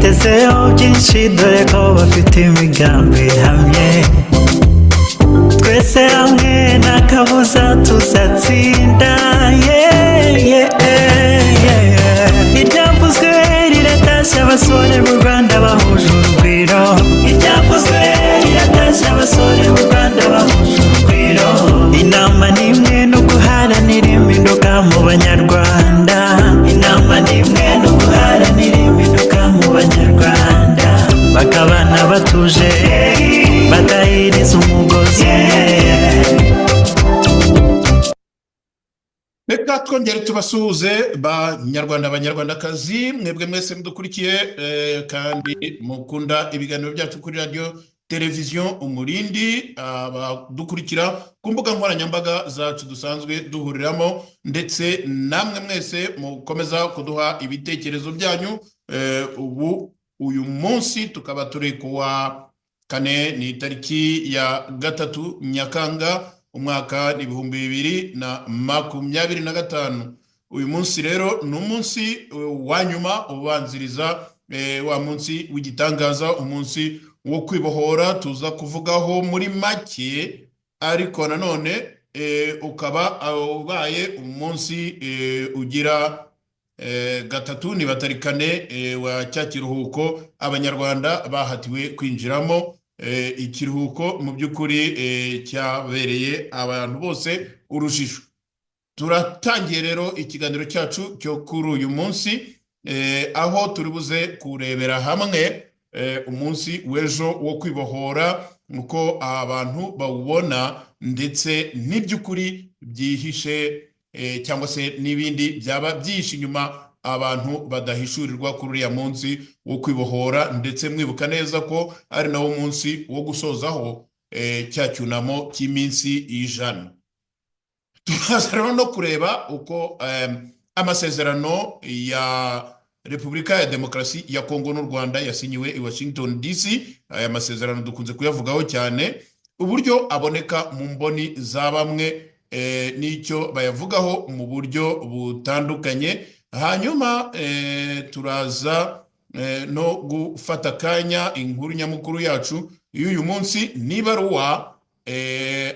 Tubitezeho byinshi, dore ko bafite imigambi ihamye. Twese hamwe nta kabuza tuzatsinda, yeah. Iryavuzwe riratashye, abasore b'u Rwanda bahuje urugwiro. Iryavuzwe riratashye, abasore b'u Rwanda bahuje urugwiro. Inama ni imwe, no guharanira impinduka mu Banyarwanda. Inama ni imwe, no guharanira impinduka mu Banyarwanda, bakabana batuje, batahiriza umugozi umwe. Reka twongere tubasuhuze, Banyarwanda, Banyarwandakazi, mwebwe mwese mudukurikiye kandi mukunda ibiganiro byacu kuri Radiyo Televiziyo Umurindi, abadukurikira ku mbuga nkoranyambaga zacu dusanzwe duhuriramo, ndetse namwe mwese mukomeza kuduha ibitekerezo byanyu. Ubu uyu munsi tukaba turi kuwa kane, ni tariki ya 3 Nyakanga, umwaka ni 2025. Uyu munsi rero ni umunsi wa nyuma ubanziriza wa munsi w'igitangaza, umunsi wo kwibohora tuza kuvugaho muri make, ariko nanone ukaba ubaye umunsi ugira gatatu, niba atari kane, wa cya kiruhuko Abanyarwanda bahatiwe kwinjiramo. Ikiruhuko mu by'ukuri cyabereye abantu bose urujijo. Turatangiye rero ikiganiro cyacu cyo kuri uyu munsi, aho turi buze kurebera hamwe umunsi w'ejo wo kwibohora uko abantu bawubona, ndetse n'iby'ukuri byihishe cyangwa se n'ibindi byaba byihishe inyuma abantu badahishurirwa kuri uriya munsi wo kwibohora, ndetse mwibuka neza ko ari nawo munsi wo gusozaho cya cyunamo cy'iminsi 100. Turaza rero no kureba uko amasezerano ya Repubulika ya Demokarasi ya Kongo n'u Rwanda yasinyiwe i Washington DC, aya masezerano dukunze kuyavugaho cyane, uburyo aboneka mu mboni za bamwe n'icyo bayavugaho mu buryo butandukanye. Hanyuma turaza no gufata akanya inkuru nyamukuru yacu y'uyu munsi n'ibaruwa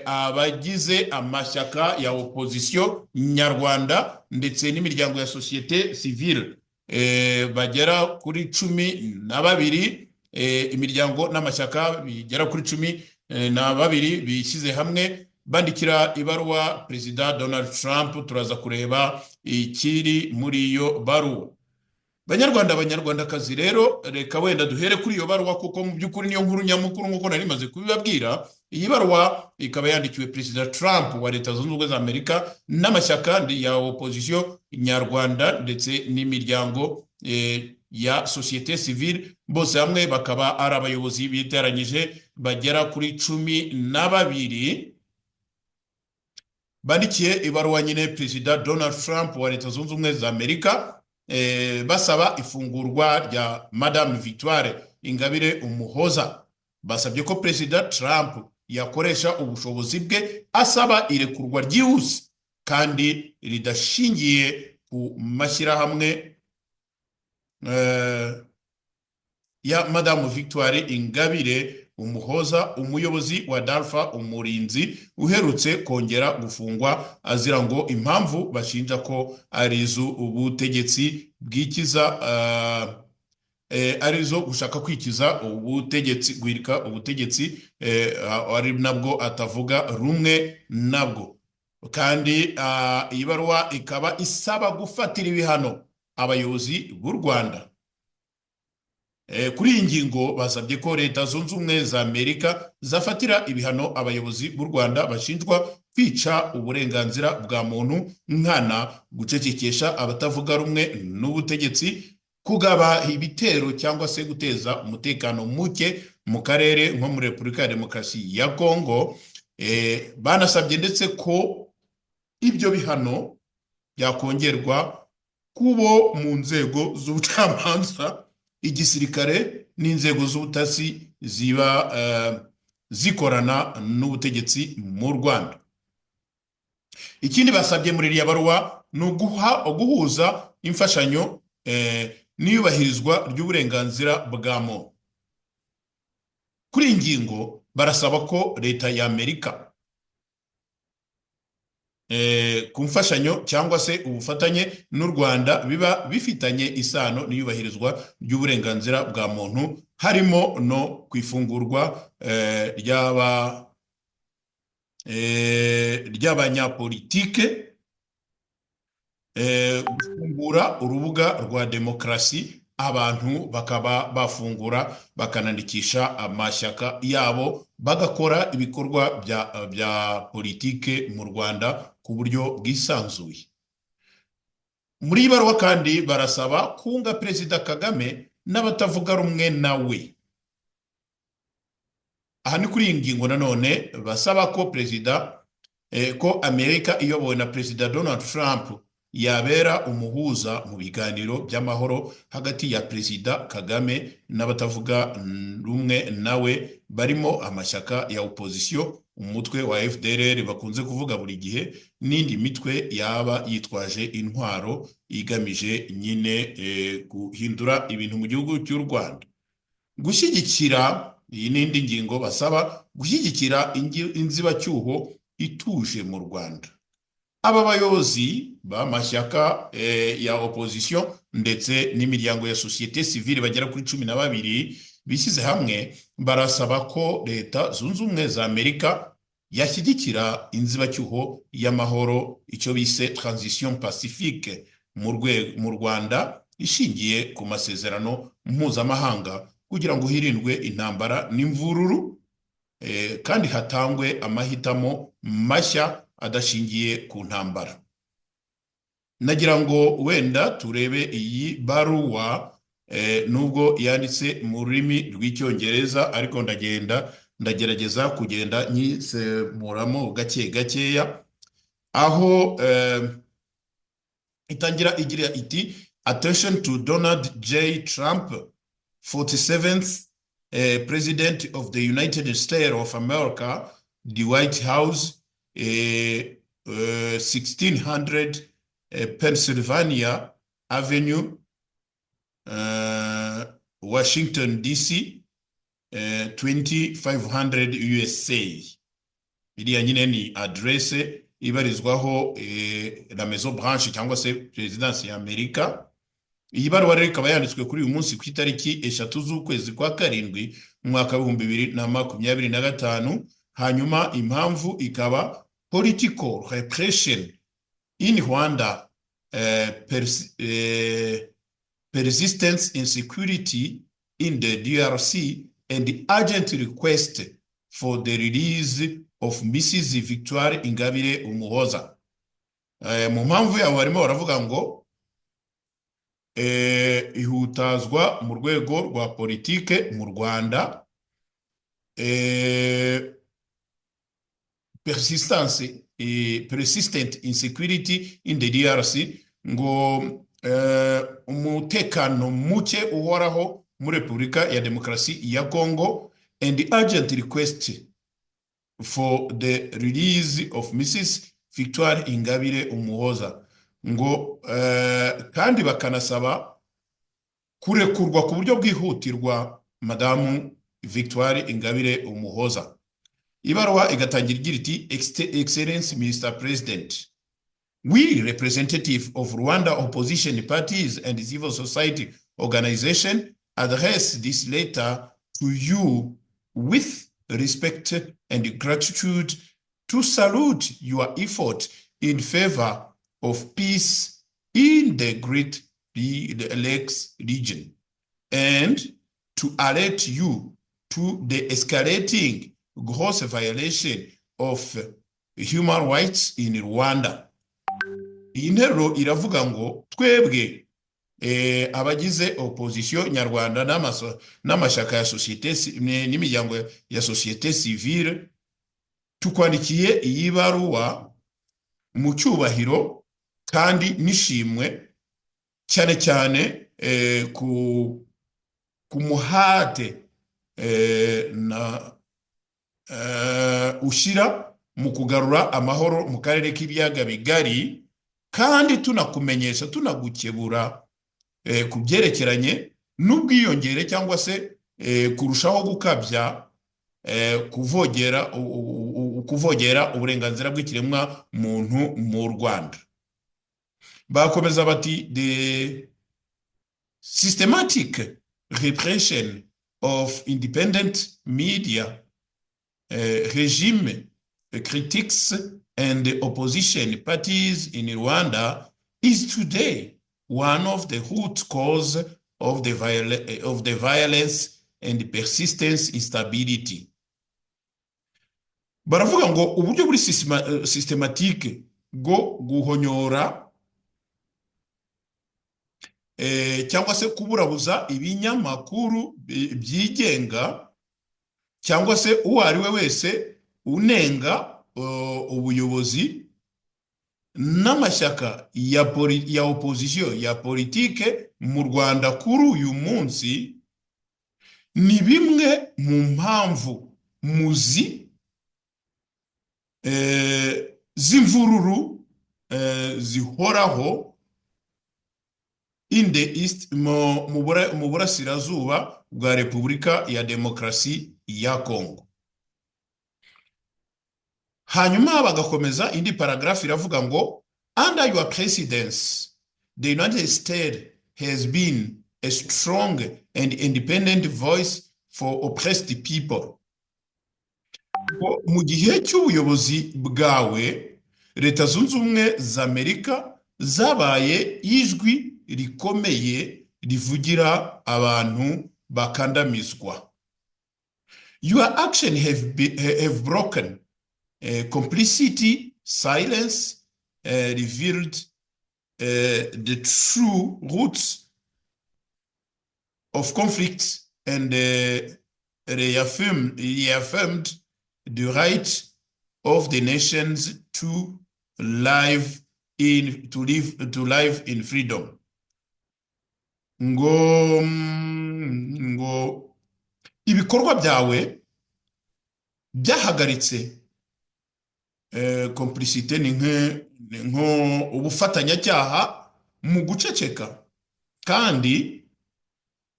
abagize amashyaka ya opozisiyo nyarwanda ndetse n'imiryango ya sosiyete sivile bagera kuri 12, imiryango n'amashyaka bigera kuri 12 bishyize hamwe bandikira ibaruwa Perezida Donald Trump. Turaza kureba ikiri muri iyo baruwa. Banyarwanda, Banyarwandakazi rero, reka wenda duhere kuri iyo baruwa, kuko mu by'ukuri niyo nkuru nyamukuru nk'uko nari maze kubibabwira. Iyi baruwa ikaba yandikiwe Perezida Trump wa Leta Zunze Ubumwe za Amerika n'amashyaka ya opozisiyo nyarwanda ndetse n'imiryango ya sosiyete sivile, bose hamwe bakaba ari abayobozi biteranyije bagera kuri 12, bandikiye ibaruwa nyine Perezida Donald Trump wa Leta Zunze Ubumwe za Amerika, basaba ifungurwa rya Madame Victoire Ingabire Umuhoza. Basabye ko Perezida Trump yakoresha ubushobozi bwe asaba irekurwa ryihuse kandi ridashingiye ku mashyirahamwe ya Madamu Victoire Ingabire Umuhoza, umuyobozi wa DALFA Umurinzi, uherutse kongera gufungwa azira ngo impamvu bashinja ko ari iz'ubutegetsi bwikiza, arizo gushaka kwikiza ubutegetsi, guhirika ubutegetsi, ari nabwo atavuga rumwe nabwo. Kandi iyi baruwa ikaba isaba gufatira ibihano abayobozi b'u Rwanda. Kuri iyi ngingo basabye ko Leta Zunze Ubumwe za Amerika zafatira ibihano abayobozi b'u Rwanda bashinjwa kwica uburenganzira bwa muntu nkana, gucecekesha abatavuga rumwe n'ubutegetsi, kugaba ibitero cyangwa se guteza umutekano muke mu karere nko muri Repubulika ya Demokarasi ya Kongo. Banasabye ndetse ko ibyo bihano byakongerwa kubo mu nzego z'ubucamanza, igisirikare n'inzego z'ubutasi ziba zikorana n'ubutegetsi mu Rwanda. Ikindi basabye muri iriya baruwa ni uguhuza imfashanyo. n'iyubahirizwa ry'uburenganzira bwa muntu. Kuri iyi ngingo barasaba ko leta ya Amerika ku mfashanyo cyangwa se ubufatanye n'u Rwanda biba bifitanye isano n'iyubahirizwa ry'uburenganzira bwa muntu, harimo no ku ifungurwa ry'abanyapolitike, gufungura urubuga rwa demokarasi, abantu bakaba bafungura bakanandikisha amashyaka yabo, bagakora ibikorwa bya politike mu Rwanda ku buryo bwisanzuye. Muri iyi baruwa kandi barasaba kunga Perezida Kagame n'abatavuga rumwe nawe. Aha ni kuri iyi ngingo nanone basaba ko perezida ko Amerika iyobowe na Perezida Donald Trump yabera umuhuza mu biganiro by'amahoro hagati ya Perezida Kagame n'abatavuga rumwe nawe, barimo amashyaka ya opozisiyo, umutwe wa FDLR bakunze kuvuga buri gihe, n'indi mitwe yaba yitwaje intwaro igamije nyine guhindura ibintu mu gihugu cy'u Rwanda. Gushyigikira, iyi n'indi ngingo basaba, gushyigikira inzibacyuho ituje mu Rwanda. Aba bayobozi b'amashyaka ya opozisiyo ndetse n'imiryango ya sosiyete sivile bagera kuri 12 bishyize hamwe barasaba ko Leta Zunze Ubumwe za Amerika yashyigikira inzibacyuho y'amahoro, icyo bise transition pacifique mu Rwanda, ishingiye ku masezerano mpuzamahanga, kugira ngo hirindwe intambara n'imvururu, kandi hatangwe amahitamo mashya adashingiye ku ntambara. Nagira ngo wenda turebe iyi baruwa, nubwo yanditse mu rurimi rw'Icyongereza, ariko ndagenda ndagerageza kugenda nyisemuramo gake gakeya, aho itangira igira iti: "Attention to Donald J. Trump, 47th President of the United States of America, the White House, 1600 Pennsylvania Avenue, Washington DC, 2500 USA." Iriya nyine ni adresse ibarizwaho la Maison Blanche cyangwa se perezidansi ya Amerika. Iyi baruwa rero ikaba yanditswe kuri uyu munsi ku itariki 3 z'ukwezi kwa karindwi mu mwaka w'2025. Hanyuma impamvu ikaba political repression in Rwanda, persistence insecurity in the DRC and the urgent request for the release of Mrs. Victoire Ingabire Umuhoza. Mu mpamvu yabo barimo baravuga ngo ihutazwa mu rwego rwa politike mu Rwanda, persistent insecurity in the DRC, ngo umutekano muke uhoraho muri Repubulika ya Demokarasi ya Congo, and the urgent request for the release of Mrs. Victoire Ingabire Umuhoza, ngo kandi bakanasaba kurekurwa ku buryo bwihutirwa Madamu Victoire Ingabire Umuhoza. Ibaruwa igatangira igira iti: "Excellence Mr. President, we, representative of Rwanda opposition parties and civil society organization, address this letter to you with respect and gratitude to salute your effort in favor of peace in the Great Lakes region and to alert you to the escalating gross violation of human rights in Rwanda." Iyi nteruro iravuga ngo twebwe abagize opozisiyo nyarwanda n'amashyaka ya sosiyete n'imiryango ya sosiyete sivile tukwandikiye iyi baruwa mu cyubahiro kandi n'ishimwe, cyane cyane ku muhate na ushyira mu kugarura amahoro mu karere k'Ibiyaga Bigari, kandi tunakumenyesha, tunagukebura. ku byerekeranye n'ubwiyongere cyangwa se kurushaho gukabya kuvogera uburenganzira bw'ikiremwa muntu mu Rwanda. Bakomeza bati: "The systematic repression of independent media, regime critics and the opposition parties in Rwanda is today one of the root cause of the violence and persistence instability." Baravuga ngo uburyo buri systématique bwo guhonyora cyangwa se kuburabuza ibinyamakuru byigenga cyangwa se uwo ari we wese unenga ubuyobozi n'amashyaka ya opposition ya politike mu Rwanda kuri uyu munsi ni bimwe mu mpamvu muzi z'imvururu zihoraho in the east, mu burasirazuba bwa Repubulika ya Demokarasi ya Kongo. Hanyuma bagakomeza, indi paragraphe iravuga ngo: "Under your presidency, the United States has been a strong and independent voice for oppressed people." Ngo mu gihe cy'ubuyobozi bwawe, Leta Zunze Ubumwe za Amerika zabaye ijwi rikomeye rivugira abantu bakandamizwa. "Your action have broken complicity, silence, revealed the true roots of conflict and reaffirmed the right of the nations to live in freedom." Ngo ibikorwa byawe byahagaritse complicité, ni nko ubufatanyacyaha mu guceceka, kandi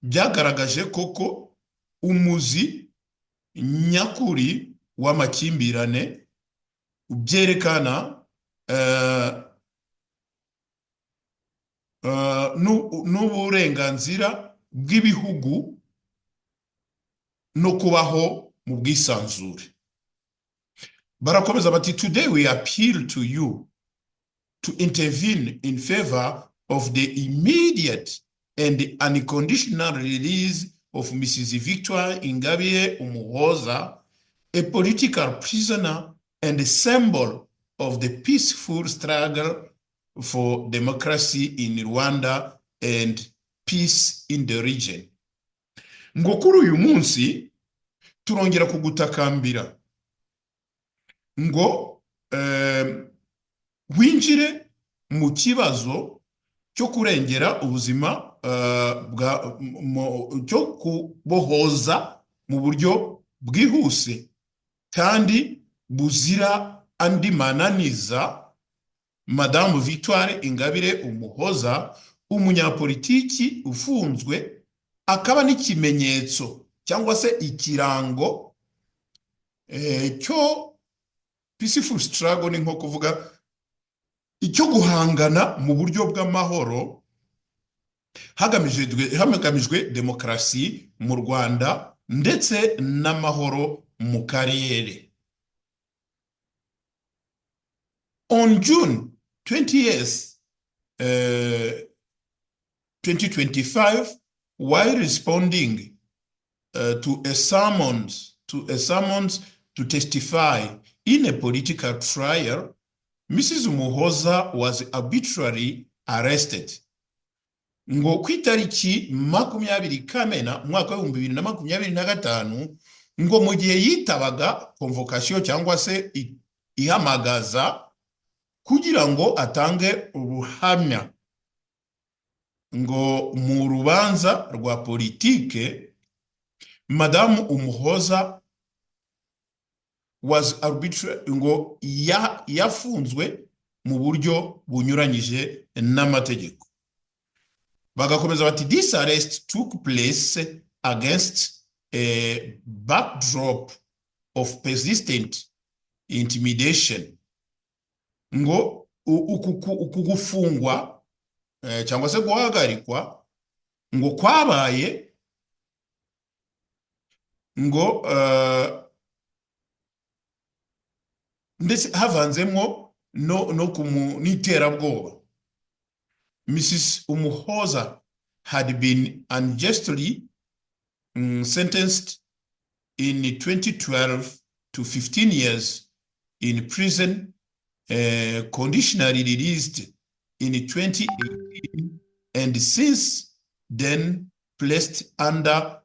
byagaragaje koko umuzi nyakuri w'amakimbirane, byerekana n'uburenganzira bw'ibihugu no kubaho mu bwisanzure. Barakomeza bati: "Today we appeal to you to intervene in favor of the immediate and unconditional release of Mrs. Victoire Ingabire Umuhoza, a political prisoner and a symbol of the peaceful struggle for democracy in Rwanda and peace in the region." Ngo kuri uyu munsi turongera kugutakambira ngo winjire mu kibazo cyo kurengera ubuzima cyo kubohoza mu buryo bwihuse kandi buzira andi mananiza Madamu Victoire Ingabire Umuhoza, umunyapolitiki ufunzwe akaba n'ikimenyetso cyangwa se ikirango cyo peaceful struggle, ni nko kuvuga icyo guhangana mu buryo bw'amahoro hagamijwe demokarasi mu Rwanda ndetse n'amahoro mu karere. "On June 20th, 2025, while responding to a summons to testify in a political trial, Mrs. Umuhoza was arbitrarily arrested." Ngo ku itariki 20 Kamena umwaka wa 2025, ngo mu gihe yitabaga convocation cyangwa se ihamagaza kugira ngo atange ubuhamya ngo mu rubanza rwa politike, Madamu Umuhoza was arbitrary, ngo yafunzwe mu buryo bunyuranyije n'amategeko. Bagakomeza bati: "This arrest took place against a backdrop of persistent intimidation." Ngo uku gufungwa cyangwa se guhagarikwa ngo kwabaye ngo ndetse havanzemwo no n'iterabwoba. Mrs. Umuhoza had been unjustly sentenced in 2012 to 15 years in prison, conditionally released in 2018, and since then placed under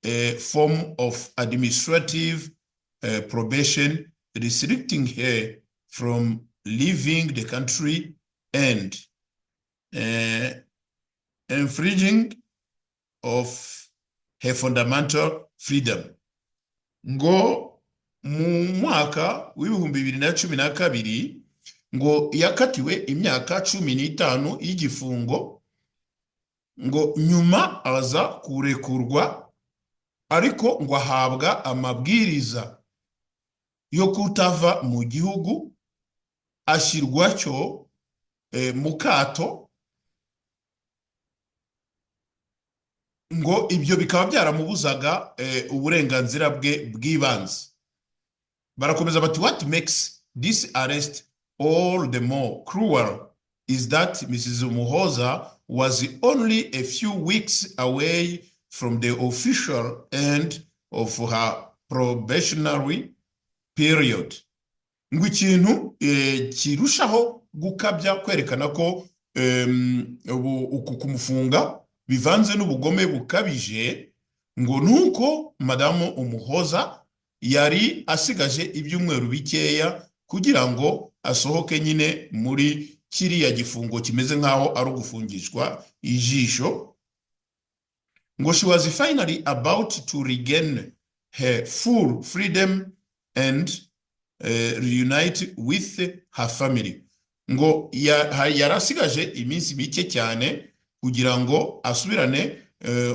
a form of administrative probation, restricting her from leaving the country and infringing of her fundamental freedom. Ngo mu mwaka w'2012 ngo yakatiwe imyaka 15 y'igifungo, ngo nyuma aza kurekurwa, ariko ngo ahabwa amabwiriza yo kutava mu gihugu, ashyirwa cyo mu kato, ngo ibyo bikaba byaramubuzaga uburenganzira bwe bw'ibanze. Barakomeza bati: "What makes this arrest all the more cruel is that Mrs. Umuhoza was only a few weeks away from the official end of her probationary period." Ngo ikintu kirushaho gukabya kwerekana ko uku kumufunga bivanze n'ubugome bukabije, ngo nuko Madamu Umuhoza yari asigaje ibyumweru bikeya kugira ngo asohoke nyine muri kiriya gifungo kimeze nk'aho ari ugufungishwa ijisho. Ngo she was finally about to regain her full freedom and reunite with her family. Ngo yari asigaje iminsi mike cyane kugira ngo asubirane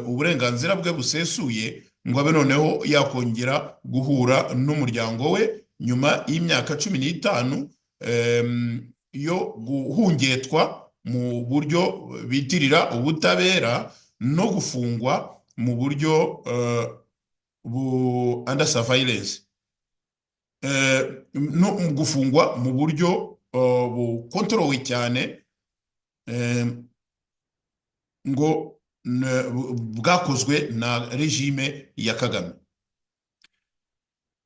uburenganzira bwe busesuye, ngo abe noneho yakongera guhura n'umuryango we nyuma y'imyaka 15 yo guhungetwa mu buryo bitirira ubutabera no gufungwa mu buryo bu under surveillance, no gufungwa mu buryo bukontorowe cyane, ngo bwakozwe na régime ya Kagame.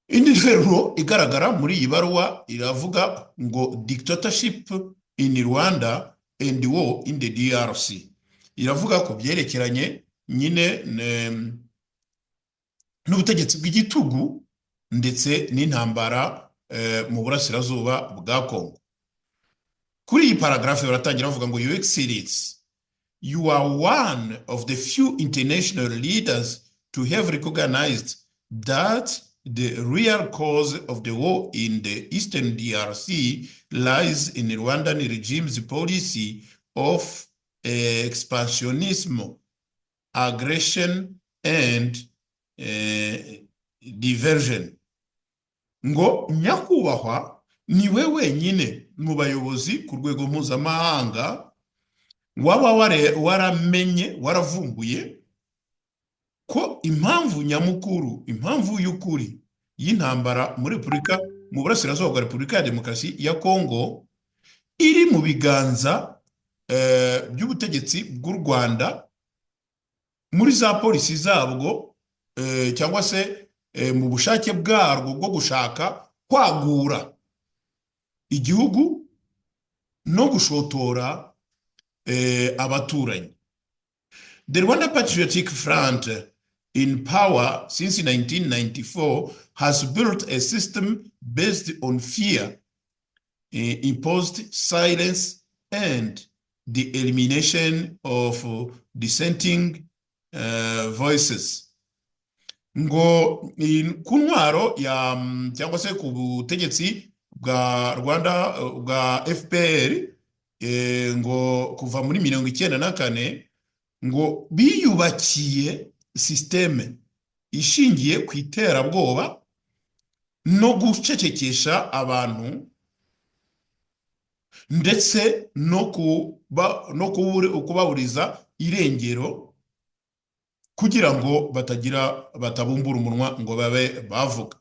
Indi nteruro igaragara muri iyi baruwa iravuga ngo "Dictatorship in Rwanda and war in the DRC". Iravuga ku byerekeranye nyine n'ubutegetsi bw'igitugu ndetse n'intambara mu burasirazuba bwa Kongo. Kuri iyi paragraphe baratangira bavuga ngo: "Your Excellency, you are one of the few international leaders to have recognized that the real cause of the war in the Eastern DRC lies in the Rwandan regime's policy of expansionism, aggression and diversion." Ngo nyakubahwa, ni we wenyine mu bayobozi ku rwego mpuzamahanga waba waramenye, waravumbuye ko impamvu nyamukuru, impamvu y'ukuri y'intambara muri Repubulika, mu burasirazuba bwa Repubulika ya Demokarasi ya Kongo, iri mu biganza by'ubutegetsi bw'u Rwanda muri za policy zabwo, cyangwa se mu bushake bwarwo bwo gushaka kwagura igihugu no gushotora abaturanyi. "The Rwanda Patriotic Front, in power since 1994, has built a system based on fear, imposed silence and the elimination of dissenting voices." Ngo ku ntwaro ya cyangwa se ku butegetsi bwa Rwanda, bwa FPR, ngo kuva muri 94. Ngo biyubakiye système ishingiye ku iterabwoba no gucecekesha abantu, ndetse no kubaburiza irengero kugira ngo batagira batabumbura umunwa ngo babe bavuga.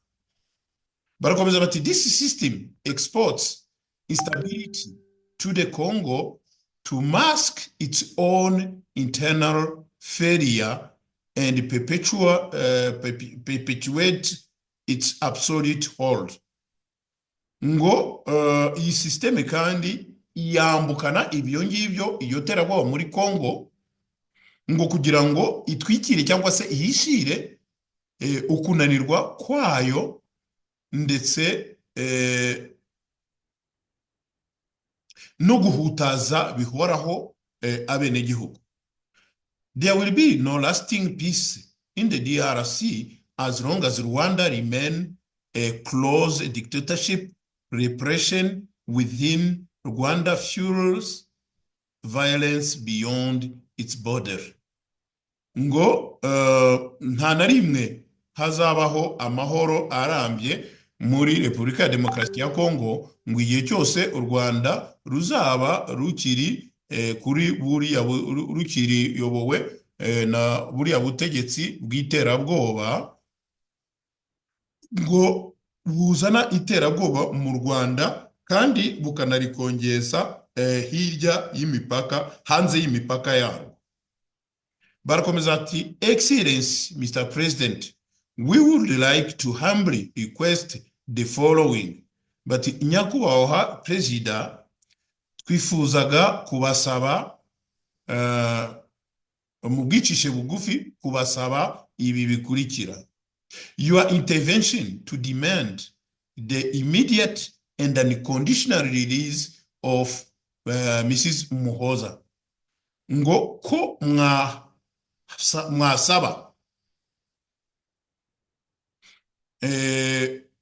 Barakomeza bati: "This system exports instability to the Congo to mask its own internal failure and perpetuate its absolute hold." Ngo iyi système kandi yambukana ibyo ngibyo, iyo terabwoba muri Congo, ngo kugira ngo itwikire cyangwa se ihishire ukunanirwa kwayo, ndetse no guhutaza bihoraho abenegihugu. "There will be no lasting peace in the DRC as long as Rwanda remain a close dictatorship. Repression within Rwanda fuels violence beyond its border." Ngo nta na rimwe hazabaho amahoro arambye muri Repubulika ya Demokarasi ya Kongo, ngo igihe cyose u Rwanda ruzaba rukiri kuri buriya rukiriyobowe na buriya butegetsi bw'iterabwoba, ngo buzana iterabwoba mu Rwanda kandi bukanarikongeza hirya y'imipaka, hanze y'imipaka yarwo. Barakomeza ati: "Excellence Mr President, we would like to humbly request the following." Bati: "Nyakubahwa Perezida, twifuzaga kubasaba mu bwicishe bugufi kubasaba ibi bikurikira: your intervention to demand the immediate and unconditional release of Mrs. Muhoza." Ngo ko mwasaba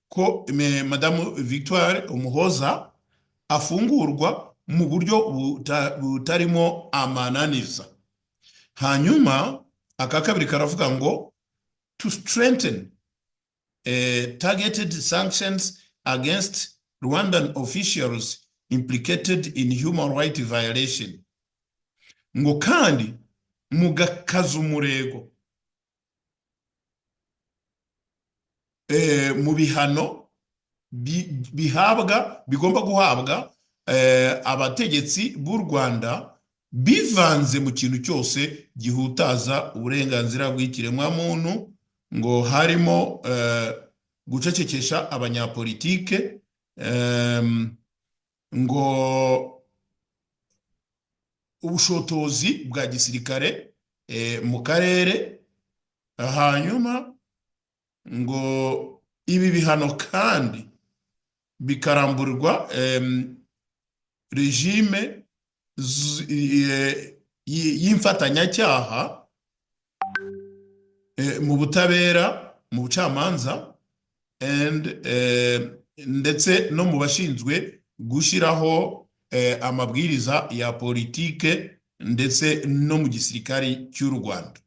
ko Madamu Victoire Umuhoza afungurwa mu buryo butarimo amananiza. Hanyuma aka kabiri karavuga ngo to strengthen targeted sanctions against Rwandan officials implicated in human rights violation. Ngo kandi mugakaza umurego mu bihano bihabwa, bigomba guhabwa abategetsi b'u Rwanda bivanze mu kintu cyose gihutaza uburenganzira bw'ikiremwamuntu, ngo harimo gucecekesha abanyapolitike, ngo ubushotozi bwa gisirikare mu karere. Hanyuma ngo ibi bihano kandi bikaramburwa régime y'imfatanyacyaha mu butabera, mu bucamanza, and ndetse no mu bashinzwe gushyiraho amabwiriza ya politike, ndetse no mu gisirikari cy'u Rwanda.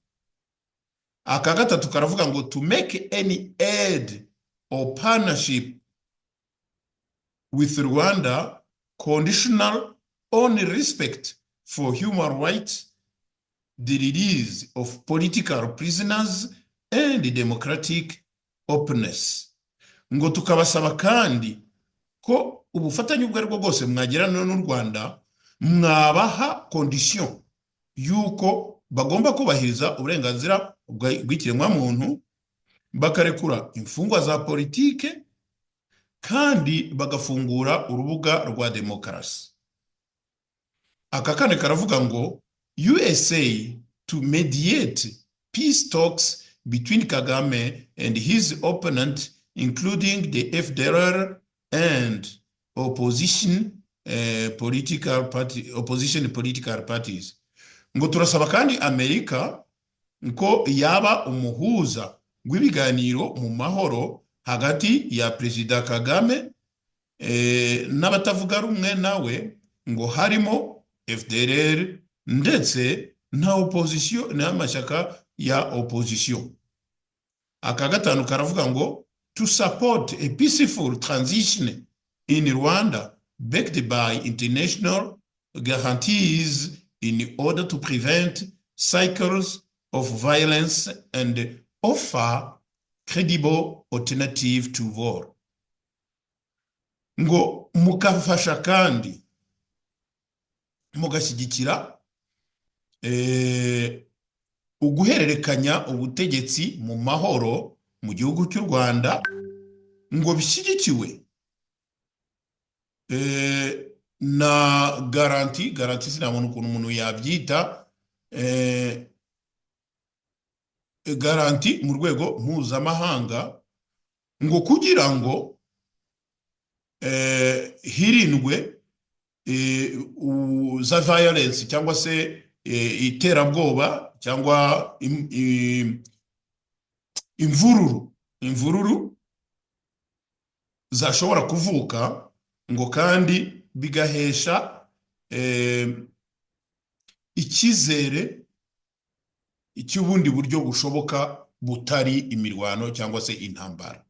Aka gatatu karavuga ngo to make any aid or partnership with Rwanda conditional on respect for human rights, the release of political prisoners and democratic openness. Ngo tukabasaba kandi ko ubufatanye ubwo aribwo bwose mwagirana n'u Rwanda mwabaha condition y'uko bagomba kubahiriza uburenganzira bw'ikiremwamuntu, bakarekura imfungwa za politike, kandi bagafungura urubuga rwa demokarasi. Aka kane karavuga ngo USA to mediate peace talks between Kagame and his opponent, including the FDLR and opposition political parties. Ngo turasaba kandi Amerika ko yaba umuhuza w'ibiganiro mu mahoro hagati ya Perezida Kagame n'abatavuga rumwe nawe, ngo harimo FDLR ndetse Nta opposition, nta mashyaka ya opposition. Aka gatanu karavuga ngo to support a peaceful transition in Rwanda backed by international guarantees in order to prevent cycles of violence and offer credible alternative to war. Ngo mukafasha kandi mugashyigikira uguhererekanya ubutegetsi mu mahoro mu gihugu cy'u Rwanda, ngo bishyigikiwe na garantie. Garantie sinabona ukuntu umuntu yabyita, garantie mu rwego mpuzamahanga, ngo kugira ngo hirindwe za violence cyangwa se iterabwoba cyangwa imvururu zashobora kuvuka, ngo kandi bigahesha icyizere cy'ubundi buryo bushoboka butari imirwano cyangwa se intambara.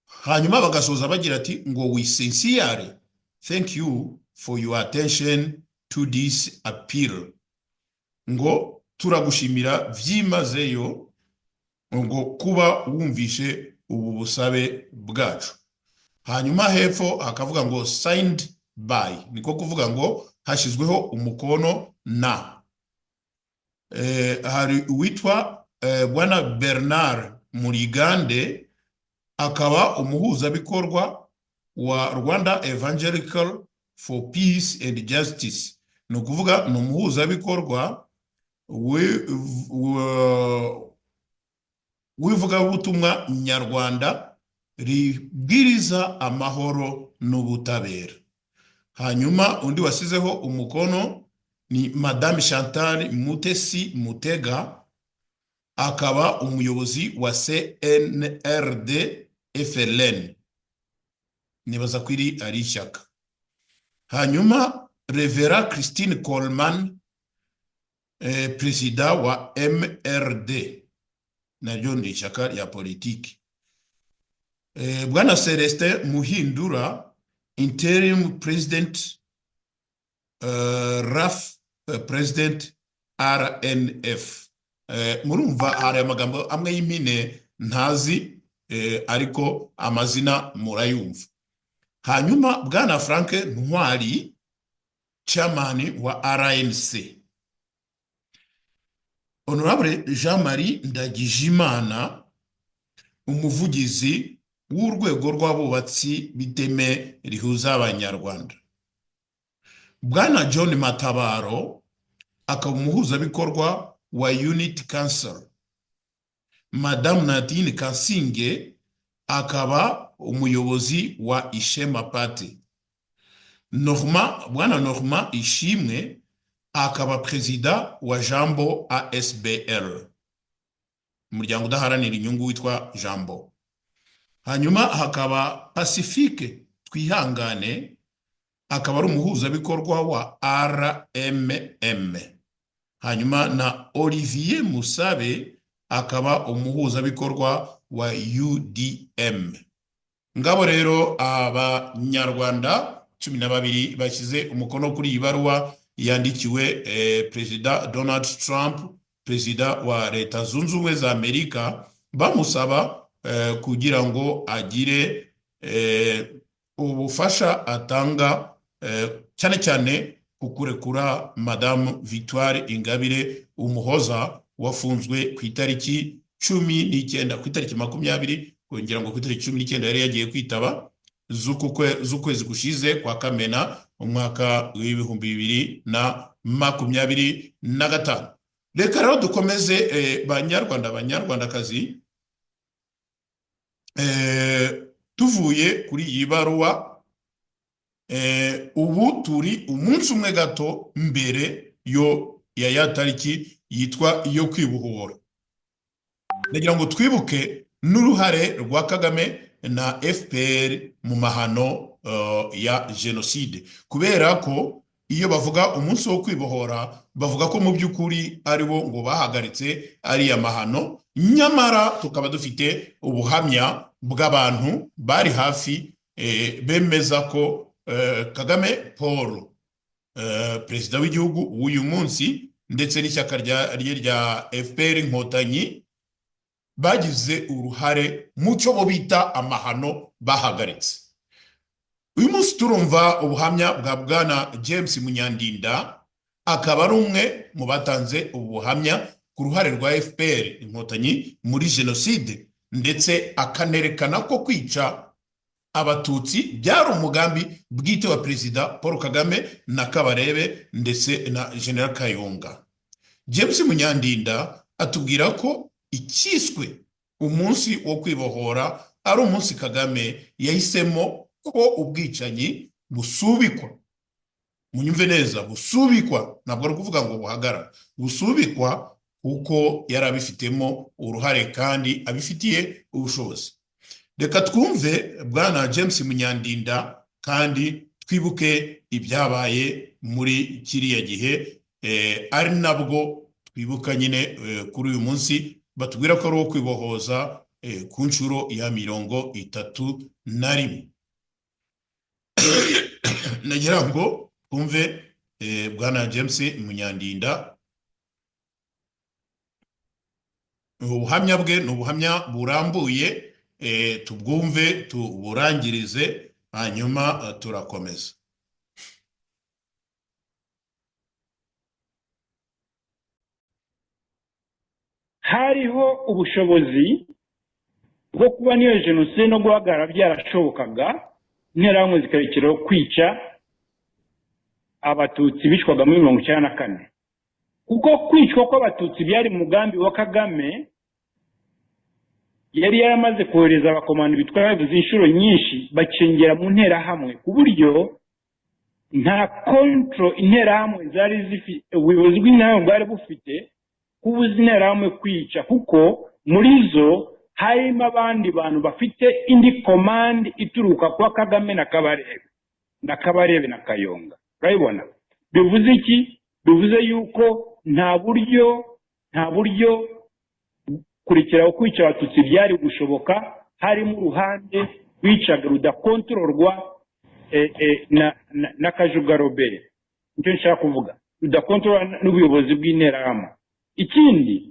Hanyuma bagasoza bagira ati ngo "We sincerely thank you for your attention to this appeal." Ngo turagushimira byimazeyo ngo kuba wumvishe ubu busabe bwacu. Hanyuma hepfo hakavuga ngo "Signed by", niko kuvuga ngo hashyizweho umukono na hari uwitwa Bwana Bernard Murigande, akaba umuhuzabikorwa wa Rwanda Evangelical for Peace and Justice. Ni ukuvuga ni umuhuzabikorwa w'ivugabutumwa nyarwanda ribwiriza amahoro n'ubutabera. Hanyuma undi wasizeho umukono ni Madame Chantal Mutesi Mutega, akaba umuyobozi wa CNRD FLN, nibaza ko iri ari ishyaka. Hanyuma Reverend Christine Coleman, perezida wa MRD, naryo ni ishyaka rya politiki. Bwana Celestin Muhindura, interim president, RAF, president RNF. Murumva hari amagambo amwe y'impine ntazi, ariko amazina murayumva. Hanyuma Bwana Frank Ntwari, chairman wa RNC. Honorable Jean Marie Ndagijimana, umuvugizi w'urwego rw'abubatsi b'iteme rihuza Abanyarwanda. Bwana John Matabaro, akaba umuhuzabikorwa wa Unity Council. Madamu Nadine Kasinge, akaba umuyobozi wa Ishema Party. Norma, Bwana Norma Ishimwe, akaba perezida wa Jambo ASBL, umuryango udaharanira inyungu witwa Jambo. Hanyuma hakaba Pacifique Twihangane, akaba ari umuhuzabikorwa wa RMM. Hanyuma na Olivier Musabe, akaba umuhuzabikorwa wa UDM. Ngabo rero Abanyarwanda 12 bashyize umukono kuri iyi baruwa yandikiwe Perezida Donald Trump, perezida wa Leta Zunze Ubumwe za Amerika, bamusaba kugira ngo agire ubufasha atanga, cyane cyane ku kurekura Madamu Victoire Ingabire Umuhoza wafunzwe ku itariki 19, ku itariki 20, kugira ngo ku itariki 19 yari yagiye kwitaba z'ukwezi gushize kwa Kamena, umwaka w'2025. Reka rero dukomeze, Banyarwanda, Banyarwandakazi. Tuvuye kuri iyi baruwa, ubu turi umunsi umwe gato mbere yo ya tariki yitwa iyo kwibohora. Ndagira ngo twibuke n'uruhare rwa Kagame na FPR mu mahano ya jenoside, kubera ko Iyo bavuga umunsi wo kwibohora, bavuga ko mu by'ukuri ari bo ngo bahagaritse ariya mahano, nyamara tukaba dufite ubuhamya bw'abantu bari hafi bemeza ko Kagame Paul, perezida w'igihugu w'uyu munsi, ndetse n'ishyaka rye rya FPR Inkotanyi bagize uruhare mu cyo bo bita amahano bahagaritse. Uyu munsi turumva ubuhamya bwa Bwana James Munyandinda, akaba ari umwe mu batanze ubu buhamya ku ruhare rwa FPR Inkotanyi muri jenoside, ndetse akanerekana ko kwica Abatutsi byari umugambi bwite wa Perezida Paul Kagame na Kabarebe ndetse na General Kayonga. James Munyandinda atubwira ko icyiswe umunsi wo kwibohora ari umunsi Kagame yahisemo ko ubwicanyi busubikwa. Munyumve neza, busubikwa, ntabwo ari ukuvuga ngo buhagarara, busubikwa kuko yari abifitemo uruhare kandi abifitiye ubushobozi. Reka twumve Bwana James Munyandinda kandi twibuke ibyabaye muri kiriya gihe, ari nabwo twibuka nyine kuri uyu munsi batubwira ko ari uwo kwibohoza ku nshuro ya 31. Nagira ngo twumve Bwana James Munyandinda, ubuhamya bwe ni ubuhamya burambuye, tubwumve tuburangirize, hanyuma turakomeza. Hariho ubushobozi bwo kuba niyo jenoside no guhagarara byarashobokaga, interahamwe zikarekeraho kwica Abatutsi bicwaga muri 94, kuko kwicwa kw'Abatutsi byari umugambi wa Kagame. Yari yaramaze kohereza abakomando bitwa babivuze inshuro nyinshi, bacengera mu nterahamwe ku buryo nta control interahamwe zari zifite, ubuyobozi bw'interahamwe bwari bufite kubuza interahamwe kwica, kuko muri zo harimo abandi bantu bafite indi command ituruka kwa Kagame na Kabarebe na Kayonga. Urabibona? Bivuze iki? Bivuze yuko nta buryo kurekera kwica Abatutsi byari gushoboka, harimo uruhande rwicaga rudakontororwa na Kajuga Robert. Nicyo nshaka kuvuga, rudakontororwa n'ubuyobozi bw'interahamwe. Ikindi,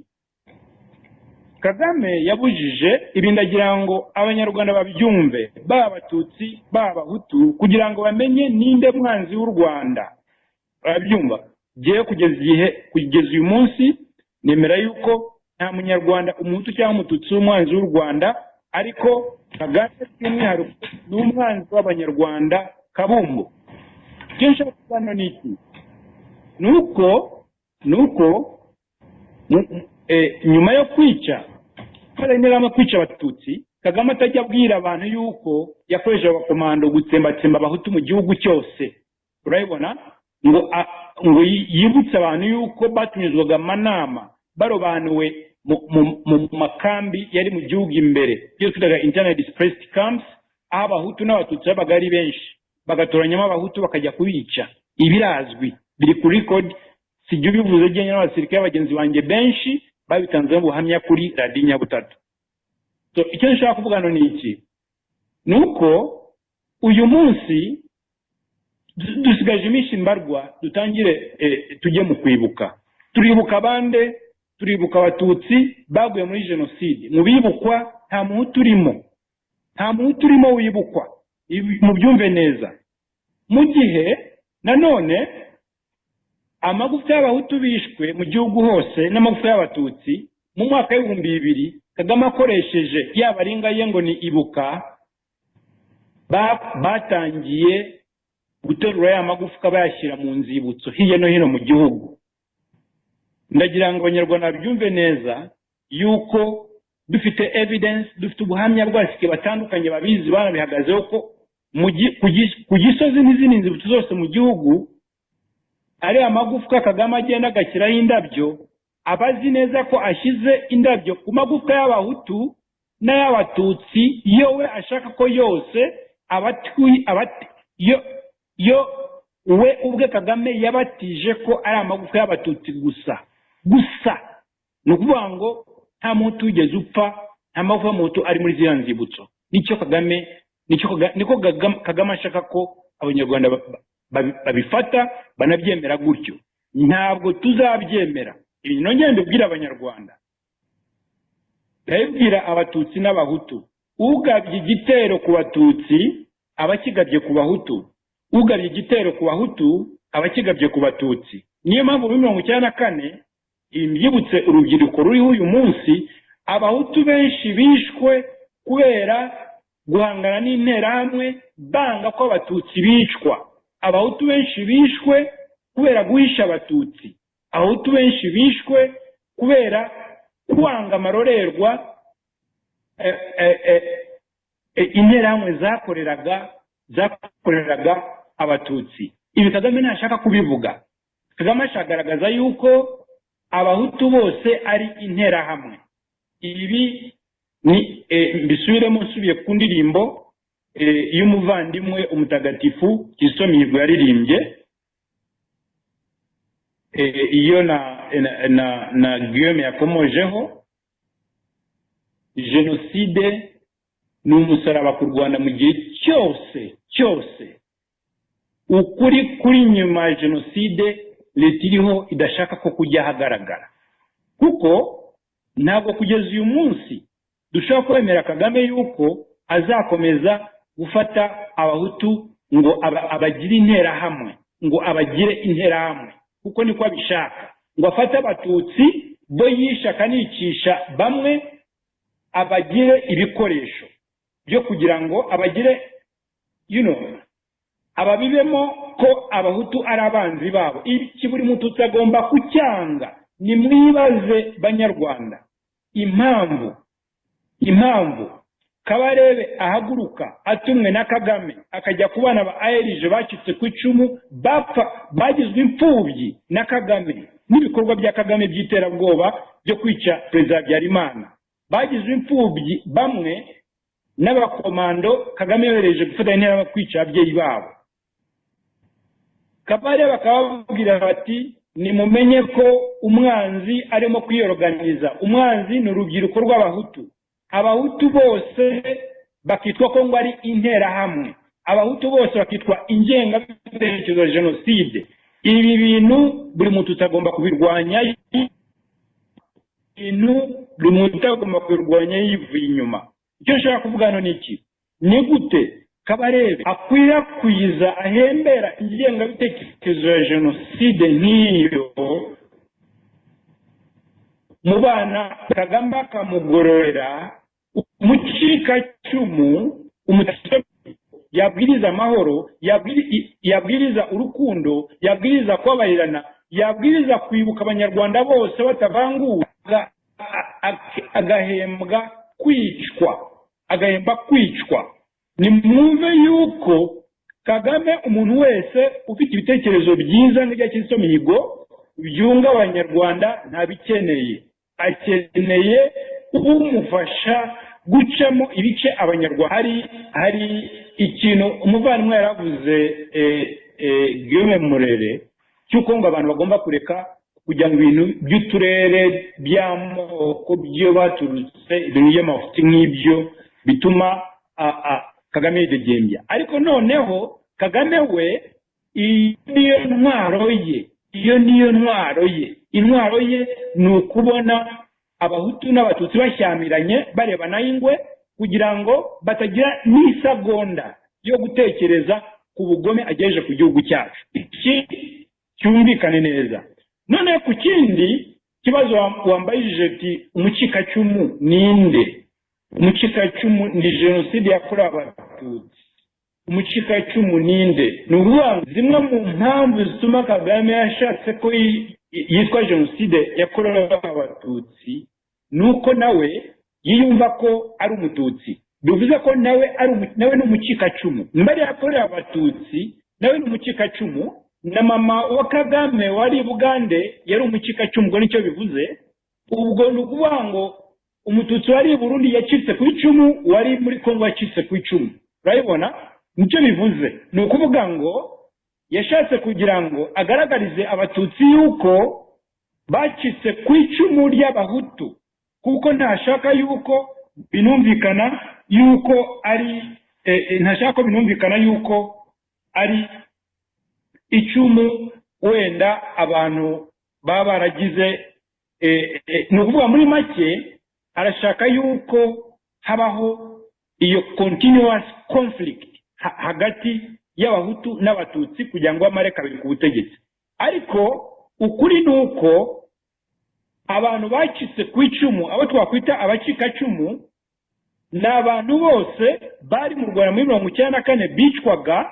Kagame yabujije ibi, ndagira ngo Abanyarwanda babyumve, baba Abatutsi baba Abahutu, kugira ngo bamenye ninde mwanzi w'u Rwanda. Barabyumva? Jyewe kugeza uyu munsi nemera yuko nta munyarwanda umuhutu cyangwa umututsi w'umwanzi w'u Rwanda, ariko Kagame by'umwihariko ni umwanzi w'Abanyarwanda kabumbu. Icyo nshaka kuvuga hano ni iki? Nuko nyuma yo kwica interahamwe kwica Abatutsi, Kagame atajya abwira abantu yuko yakoresheje abakomando gutsembatsemba Abahutu mu gihugu cyose. Urabibona? Ngo yibutse abantu yuko batumizwaga amanama barobanuwe mu makambi yari mu gihugu imbere, ibyo twitaga internal displaced camps, aho Abahutu n'Abatutsi babaga ari benshi, bagatoranyamo Abahutu bakajya kubica. Ibirazwi biri kuri record, sijya ubivuze jyenyine, n'abasirikare bagenzi banjye benshi babitanzeho ubuhamya kuri radiyo Nyabutatu. So icyo nshaka kuvuga hano ni iki? Ni uko uyu munsi dusigaje iminsi mbarwa dutangire tujye mu kwibuka. Turibuka bande? Turibuka Abatutsi baguye muri jenoside. Mu bibukwa nta muhutu urimo, nta muhutu urimo wibukwa, mubyumve neza. Mu gihe nanone amagufwa y'Abahutu bishwe mu gihugu hose n'amagufwa y'Abatutsi mu mwaka w'2000, Kagame akoresheje yaba aringa ye ngo ni ibuka, batangiye guterura ya magufwa bayashyira mu nzibutso hirya no hino mu gihugu. Ndagira ngo Abanyarwanda babyumve neza yuko dufite evidence, dufite ubuhamya bw'abasirikare batandukanye babizi banabihagazeho ko ku Gisozi n'izindi nzibutso zose mu gihugu ari amagufwa Kagame agenda agashyiraho indabyo, abazi neza ko ashyize indabyo ku magufwa y'Abahutu n'ay'Abatutsi, yo we ashaka ko yose yo We ubwe Kagame yabatije ko ari amagufa y'Abatutsi gusa gusa. Ni ukuvuga ngo nta Muhutu wigeze upfa, nta magufa y'Umuhutu ari muri ziriya nzibutso. Nicyo Kagame, nicyo niko Kagame ashaka ko Abanyarwanda babifata, banabyemera gutyo. Ntabwo tuzabyemera. Ibi nongere mbibwire Abanyarwanda, ndabibwira Abatutsi n'Abahutu: ugabye igitero ku Batutsi aba akigabye ku Bahutu, ugabye igitero ku Bahutu aba akigabye ku Batutsi. Niyo mpamvu muri 94, mbyibutse urubyiruko ruriho uyu munsi, Abahutu benshi bishwe kubera guhangana n'Interahamwe banga ko Abatutsi bicwa. Abahutu benshi bishwe kubera guhisha Abatutsi. Abahutu benshi bishwe kubera kwanga amarorerwa Interahamwe zakoreraga Abatutsi. Ibi Kagame ntashaka kubivuga. Kagame ashaka yuko Abahutu bose ari Interahamwe. Ibi ni mbisubiremo, nsubiye ku ndirimbo y'umuvandimwe umutagatifu Kizito Mihigo yaririmbye, iyo na Guillaume yakomojeho: jenoside ni umusaraba ku Rwanda mu gihe cyose cyose ukuri kuri nyuma ya jenoside leta iriho idashaka ko kujya ahagaragara. Kuko ntabwo kugeza uyu munsi dushobora kwemera Kagame yuko azakomeza gufata Abahutu ngo abagire Interahamwe, ngo abagire Interahamwe, kuko niko abishaka, ngo afate Abatutsi bo yishe akanicisha bamwe, abagire ibikoresho byo kugira ngo abagire ababibemo ko Abahutu ari abanzi babo. Iki buri Mututsi agomba kucyanga. Nimwibaze Banyarwanda, impamvu Kabarebe ahaguruka atumwe na Kagame akajya ku bana ba AERG bacitse ku icumu, bapfa, bagizwe imfubyi na Kagame n'ibikorwa bya Kagame by'iterabwoba byo kwica Perezida Habyarimana, bagizwe imfubyi bamwe n'abakomando Kagame yohereje gufatanya n'interahamwe kwica ababyeyi babo, Kabarebe bakababwira bati: "Nimumenye ko umwanzi arimo kwiyoroganiza, umwanzi ni urubyiruko rw'Abahutu." Abahutu bose bakitwa ko ngo ari Interahamwe, Abahutu bose bakitwa ingengabitekerezo ya jenoside. Ibi bintu buri Mututsi agomba kubirwanya, ibintu buri muntu agomba kubirwanya yivuye inyuma. Icyo nshaka kuvuga hano ni iki: ni gute Kabarebe akwirakwiza, ahembera ingengabitekerezo ya jenoside nk'iyo mu bana, Kagame akamugororera umucikacumu yabwiriza amahoro, yabwiriza urukundo, yabwiriza kubabarirana, yabwiriza kwibuka Abanyarwanda bose batavangura, agahembwa kwicwa, agahemba kwicwa? Nimwumve yuko Kagame, umuntu wese ufite ibitekerezo byiza nk'ibya Kizito Mihigo byunga Abanyarwanda ntabikeneye. Akeneye umufasha gucamo ibice Abanyarwanda. Hari ikintu umuvandimwe yaravuze, Guillaume Murere, cy'uko ngo abantu bagomba kureka kujya mu bintu by'uturere, by'amoko, by'iyo baturutse, ibintu by'amafuti nk'ibyo bituma Kagame yidegembya. Ariko noneho Kagame we, iyo niyo ntwaro ye, iyo niyo ntwaro ye. Intwaro ye ni ukubona Abahutu n'Abatutsi bashyamiranye, barebana y'ingwe, kugira ngo batagira n'isegonda yo gutekereza ku bugome agejeje ku gihugu cyacu. Iki cyumvikane neza. None ku kindi kibazo wambajije uti: "Umucikacumu ninde?" Umucikacumu ni jenoside yakorewe Abatutsi. Umucikacumu ninde? Ni ukuvuga ngo zimwe mu mpamvu zituma Kagame yashatse ko yitwa jenoside yakorewe Abatutsi ni uko nawe yiyumva ko ari Umututsi. Bivuze ko nawe ari nawe ni umucikacumu. Mbere yakorewe Abatutsi, nawe ni umucikacumu. Na mama wa Kagame wari i Bugande yari umucikacumu. Ubwo nicyo bivuze. Ubwo ni ukuvuga ngo Umututsi wari i Burundi yacitse ku icumu, wari muri Kongo yacitse ku icumu. Urabibona, nicyo bivuze. Ni ukuvuga ngo Yashatse kugira ngo agaragarize Abatutsi yuko bacitse ku icumu ry'Abahutu, kuko ntashaka yuko binumvikana yuko ari ntashaka ko binumvikana yuko ari icumu wenda abantu baba baragize. Ni ukuvuga muri make, arashaka yuko habaho iyo continuous conflict hagati y'Abahutu n'Abatutsi kugira ngo bamare kabiri ku butegetsi. Ariko ukuri ni uko abantu bacitse ku icumu, abo twakwita abacikacumu, ni abantu bose bari mu Rwanda muri 94 bicwaga,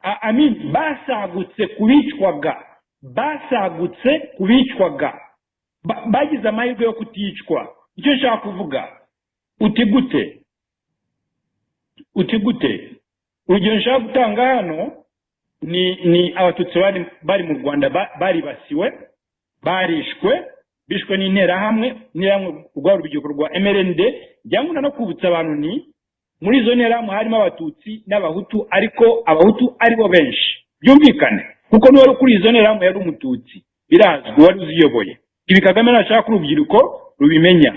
I mean, basagutse ku bicwaga, basagutse ku bicwaga, bagize amahirwe yo kuticwa. Icyo nshaka kuvuga, uti gute? Uti gute? Urugero nshaka gutanga hano ni Abatutsi bari mu Rwanda baribasiwe, barishwe, bishwe n'Interahamwe, Interahamwe rwa rubyiruko rwa MRND. Njya no kwibutsa abantu, ni muri izo Nterahamwe harimo Abatutsi n'Abahutu, ariko Abahutu ari bo benshi, byumvikane, kuko n'uwari kuri izo Nterahamwe yari Umututsi, birazwi, wari uziyoboye. Ibi Kagame ntashaka ko urubyiruko rubimenya.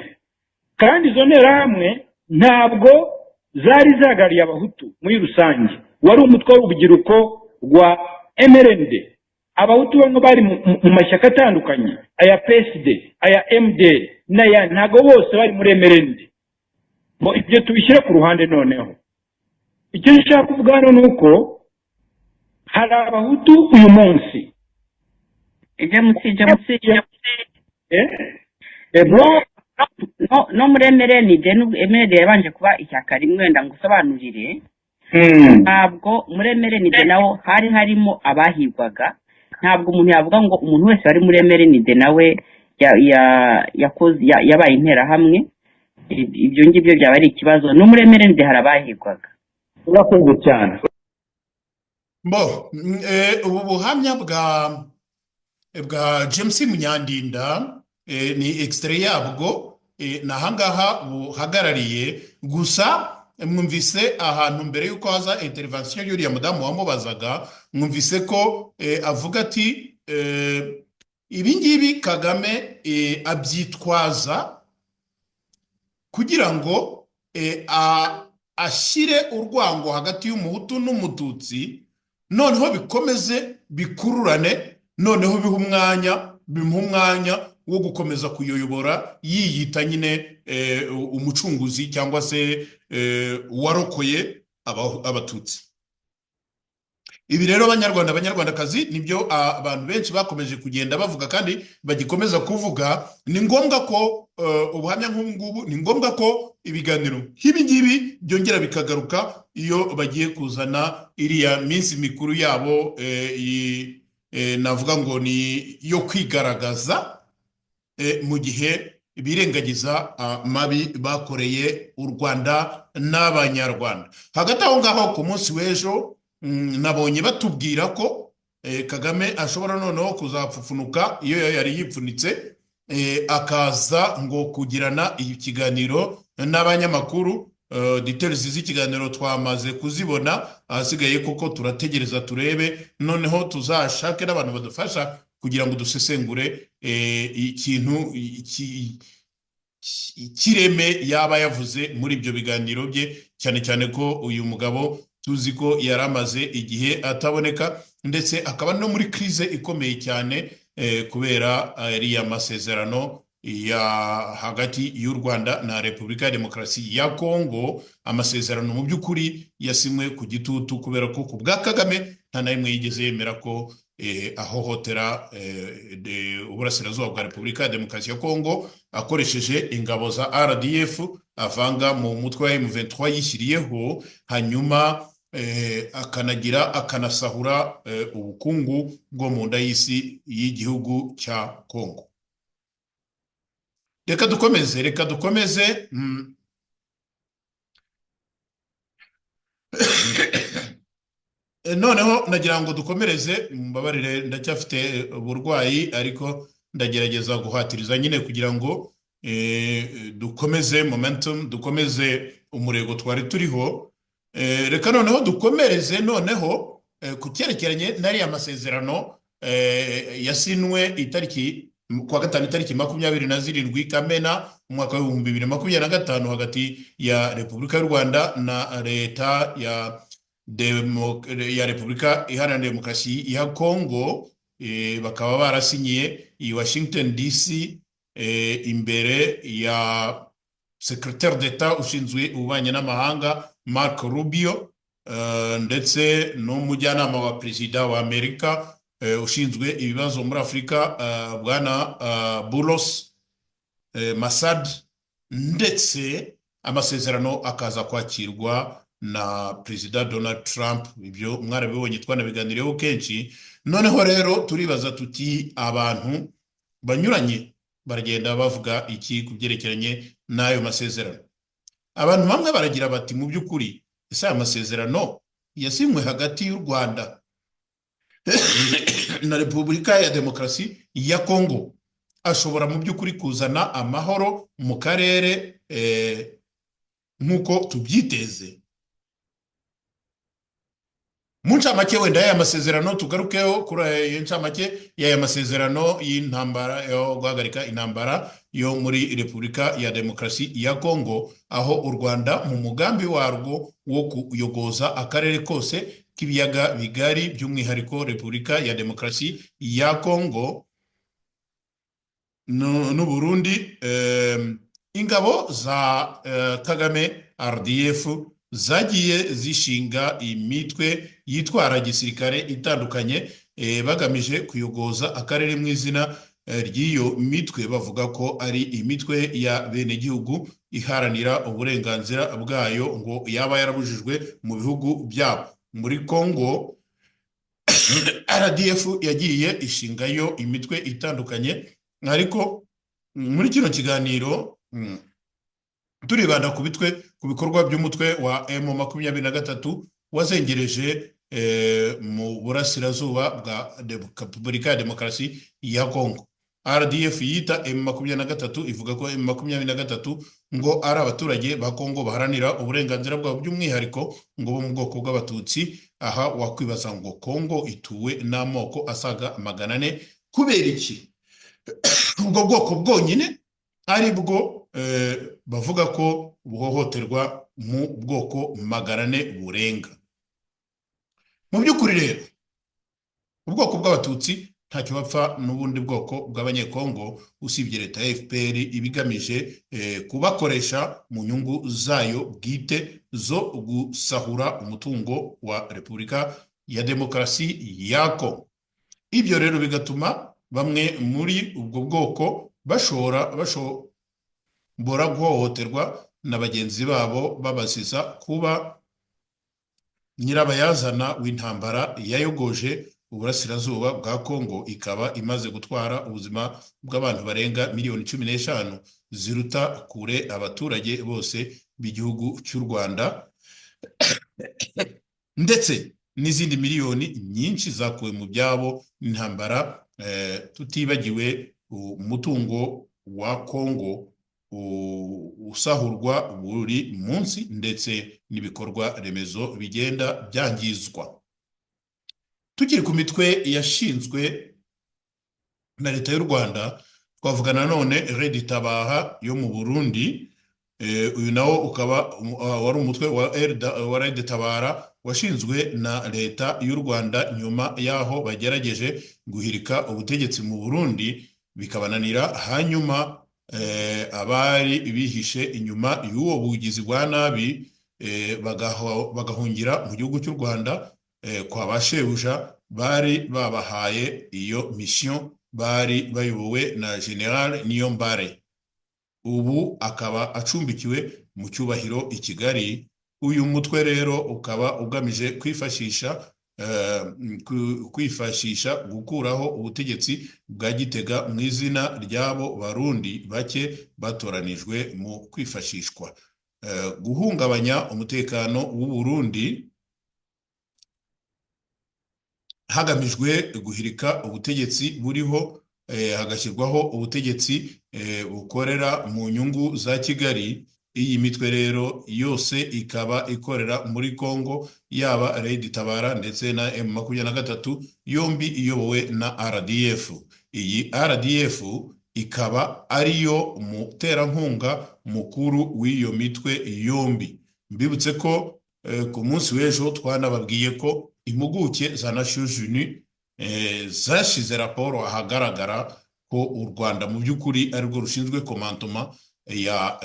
Kandi izo Nterahamwe ntabwo zari zihagarariye Abahutu muri rusange, wari umutwe w'urubyiruko rwa MRND. Abahutu bamwe bari mu mashyaka atandukanye, aya PSD, aya MDR n'ayandi, ntabwo bose bari muri MRND. Bo ibyo tubishyire ku ruhande. Noneho icyo nshaka kuvuga hano ni uko hari Abahutu uyu munsi James, James. Eh? Eh, bro? No, muri MRND, nubwo MRND yabanje kuba ishyaka rimwe, wenda ngo usobanurire, ntabwo muri MRND nawo hari harimo abahigwaga. Ntabwo umuntu yavuga ngo umuntu wese wari muri MRND nawe yakoze yabaye Interahamwe. Ibyo ngibyo byaba ari ikibazo. No muri MRND hari abahigwaga. Urakoze cyane. Bo, ubu buhamya bwa James Munyandinda, ni extrait yabwo, ni ahangaha buhagarariye gusa. Mwumvise ahantu mbere y'uko haza intervention y'uriya mudamu wamubazaga, mwumvise ko avuga ati ibi ngibi Kagame abyitwaza kugira ngo ashyire urwango hagati y'Umuhutu n'Umututsi, noneho bikomeze bikururane, noneho biha umwanya, bimuha umwanya wo gukomeza kuyobora yiyita nyine umucunguzi cyangwa se uwarokoye Abatutsi. Ibi rero, Abanyarwanda, Abanyarwandakazi, nibyo abantu benshi bakomeje kugenda bavuga kandi bagikomeza kuvuga. Ni ngombwa ko ubuhamya nk'ubu ngubu, ni ngombwa ko ibiganiro nk'ibi ngibi byongera bikagaruka iyo bagiye kuzana iriya minsi mikuru yabo, navuga ngo ni iyo kwigaragaza, mu gihe birengagiza amabi bakoreye u Rwanda n'Abanyarwanda. Hagati aho ngaho, ku munsi w'ejo nabonye batubwira ko Kagame ashobora noneho kuzapfupfunuka iyo yari yipfunitse, akaza ngo kugirana ikiganiro n'abanyamakuru. Details z'ikiganiro twamaze kuzibona, ahasigaye koko turategereza turebe, noneho tuzashake n'abantu badufasha kugira ngo dusesengure ikintu kireme yaba yavuze muri ibyo biganiro bye, cyane cyane ko uyu mugabo tuzi ko yari amaze igihe ataboneka, ndetse akaba no muri crise ikomeye cyane kubera ariya masezerano ya hagati y'u Rwanda na Repubulika ya Demokarasi ya Kongo, amasezerano mu by'ukuri yasinywe ku gitutu, kubera ko ku bwa Kagame nta na rimwe yigeze yemera ko ahohotera uburasirazuba bwa Repubulika ya Demokarasi ya Kongo akoresheje ingabo za RDF avanga mu mutwe wa M23 yishyiriyeho, hanyuma akanagira akanasahura ubukungu bwo mu nda y'isi y'igihugu cya Kongo. Reka dukomeze, reka dukomeze. Noneho nagira ngo dukomereze, mbabarire ndacyafite uburwayi, ariko ndagerageza guhatiriza nyine kugira ngo dukomeze momentum, dukomeze umurego twari turiho. Reka noneho dukomereze noneho ku cyerekeranye n'ariya masezerano yasinwe itariki kuwa gatanu, itariki 27 Kamena, umwaka w'2025, hagati ya Repubulika y'u Rwanda na Leta ya Repubulika Iharanira Demokarasi ya Kongo, bakaba barasinyiye i Washington DC imbere ya secrétaire d'État ushinzwe ububanyi n'amahanga Marco Rubio, ndetse n'umujyanama wa perezida wa Amerika ushinzwe ibibazo muri Afurika, bwana Boulos Massad, ndetse amasezerano akaza kwakirwa na Perezida Donald Trump. Ibyo mwarabibonye, twanabiganiriyeho kenshi. Noneho rero turibaza tuti: abantu banyuranye baragenda bavuga iki ku byerekeranye n'ayo masezerano? Abantu bamwe baragira bati: mu by'ukuri ese aya masezerano yasinywe hagati y'u Rwanda na Repubulika ya Demokarasi ya Kongo ashobora mu by'ukuri kuzana amahoro mu karere nk'uko tubyiteze? Mu ncamake wenda y'aya masezerano, tugarukeho kuri ayo ncamake y'aya masezerano y'intambara, yo guhagarika intambara yo muri Repubulika ya Demokarasi ya Kongo, aho u Rwanda mu mugambi warwo wo kuyogoza akarere kose k'Ibiyaga Bigari, by'umwihariko Repubulika ya Demokarasi ya Kongo n'u Burundi, ingabo za Kagame RDF zagiye zishinga imitwe yitwara gisirikare itandukanye, bagamije kuyogoza akarere mu izina ry'iyo mitwe bavuga ko ari imitwe ya benegihugu iharanira uburenganzira bwayo ngo yaba yarabujijwe mu bihugu byabo. Muri Congo, RDF yagiye ishingayo imitwe itandukanye, ariko muri kino kiganiro turibanda ku bitwe, ku bikorwa by'umutwe wa M23 wazengereje mu burasirazuba bwa Repubulika ya Demokarasi ya Kongo. RDF yita M23 ivuga ko M23 ngo ari abaturage ba Kongo baharanira uburenganzira bwabo, by'umwihariko ngo bo mu bwoko bw'Abatutsi. Aha wakwibaza ngo Kongo ituwe n'amoko asaga 400, kubera iki ubwo bwoko bwonyine ari bwo bavuga ko buhohoterwa mu bwoko 400 burenga? Mu by'ukuri rero, ubwoko bw'Abatutsi ntacyo bapfa n'ubundi bwoko bw'Abanyekongo, usibye leta ya FPR ibigamije kubakoresha mu nyungu zayo bwite zo gusahura umutungo wa Repubulika ya Demokarasi ya Kongo. Ibyo rero bigatuma bamwe muri ubwo bwoko bashobora guhohoterwa na bagenzi babo, babaziza kuba nyirabayazana w'intambara yayogoje uburasirazuba bwa Kongo, ikaba imaze gutwara ubuzima bw'abantu barenga miliyoni 15, ziruta kure abaturage bose b'igihugu cy'u Rwanda, ndetse n'izindi miliyoni nyinshi zakuwe mu byabo n'intambara, tutibagiwe umutungo wa Kongo usahurwa buri munsi, ndetse n'ibikorwa remezo bigenda byangizwa. Tukiri ku mitwe yashinzwe na leta y'u Rwanda, twavuga nanone Red Tabara yo mu Burundi. Uyu nawo ukaba wari umutwe wa Red Tabara washinzwe na leta y'u Rwanda nyuma y'aho bagerageje guhirika ubutegetsi mu Burundi bikabananira, hanyuma abari bihishe inyuma y'uwo bugizi bwa nabi bagahungira mu gihugu cy'u Rwanda kwa ba shebuja bari babahaye iyo mission, bari bayobowe na General Niyombare, ubu akaba acumbikiwe mu cyubahiro i Kigali. Uyu mutwe rero ukaba ugamije kwifashisha gukuraho ubutegetsi bwa Gitega mu izina ry'abo Barundi bake batoranijwe mu kwifashishwa guhungabanya umutekano w'u Burundi, hagamijwe guhirika ubutegetsi buriho, hagashyirwaho ubutegetsi bukorera mu nyungu za Kigali. Iyi mitwe rero yose ikaba ikorera muri Congo, yaba Red Tabara ndetse na M23, yombi iyobowe na RDF. Iyi RDF ikaba ariyo muterankunga mukuru w'iyo mitwe yombi. Mbibutse ko ku munsi w'ejo twanababwiye ko impuguke za Nations Unies zashyize raporo ahagaragara ko u Rwanda mu by'ukuri arirwo rushinzwe commandement ya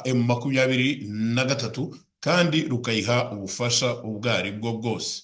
M23, kandi rukayiha ubufasha ubwo ari bwo bwose.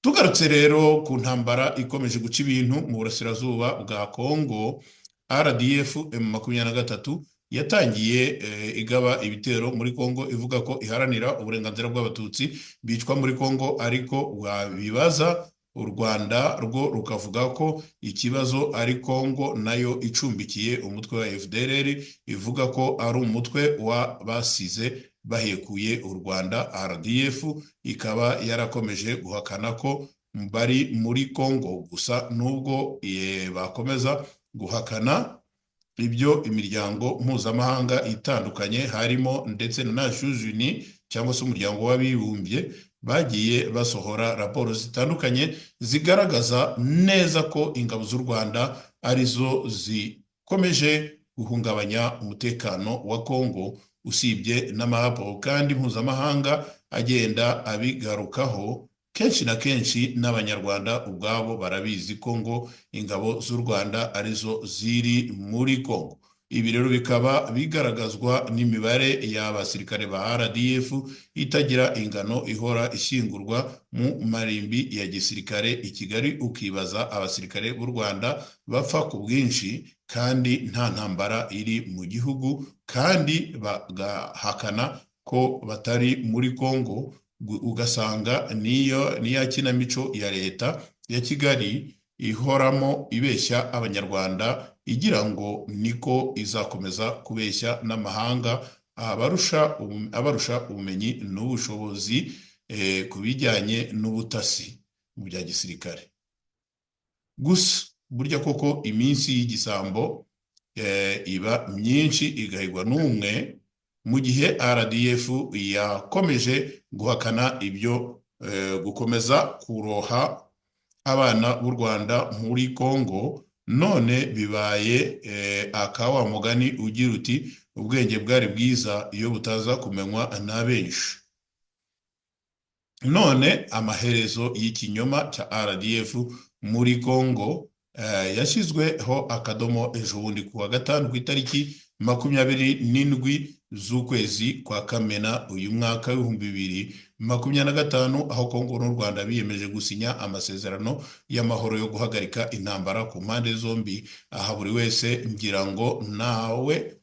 Tugarutse rero ku ntambara ikomeje guca ibintu mu burasirazuba bwa Congo, RDF M23 yatangiye igaba ibitero muri Congo ivuga ko iharanira uburenganzira bw'Abatutsi bicwa muri Congo, ariko wabibaza u Rwanda rwo rukavuga ko ikibazo ari Congo nayo icumbikiye umutwe wa FDLR, ivuga ko ari umutwe wa basize bahekuye u Rwanda. RDF ikaba yarakomeje guhakana ko bari muri Congo gusa. Nubwo bakomeza guhakana ibyo, imiryango mpuzamahanga itandukanye, harimo ndetse na Nations Unies cyangwa se Umuryango w'Abibumbye, bagiye basohora raporo zitandukanye zigaragaza neza ko ingabo z'u Rwanda arizo zikomeje guhungabanya umutekano wa Congo. Usibye n'amaraporo kandi mpuzamahanga agenda abigarukaho kenshi na kenshi, n'Abanyarwanda ubwabo barabizi ko ngo ingabo z'u Rwanda arizo ziri muri Congo. Ibi rero bikaba bigaragazwa n'imibare y'abasirikare ba RDF itagira ingano ihora ishyingurwa mu marimbi ya gisirikare i Kigali, ukibaza abasirikare b'u Rwanda bapfa ku bwinshi kandi nta ntambara iri mu gihugu, kandi bagahakana ko batari muri Congo, ugasanga niyo niya kinamico ya leta ya Kigali ihoramo ibeshya Abanyarwanda, igira ngo niko izakomeza kubeshya n'amahanga abarusha ubumenyi n'ubushobozi ku bijyanye n'ubutasi mu bya gisirikare. Gusa burya koko iminsi y'igisambo iba myinshi igahigwa n'umwe. Mu gihe RDF yakomeje guhakana ibyo gukomeza kuroha abana b'u Rwanda muri Congo, none bibaye aka wa mugani ugira uti: "Ubwenge bwari bwiza iyo butaza kumenywa na benshi." None amaherezo y'ikinyoma cya RDF muri Congo yashyizweho akadomo ejo bundi ku wa gatanu, ku itariki 27 z'ukwezi kwa Kamena uyu mwaka w'2025, aho Congo n'u Rwanda biyemeje gusinya amasezerano y'amahoro yo guhagarika intambara ku mpande zombi. Aha buri wese ngira ngo nawe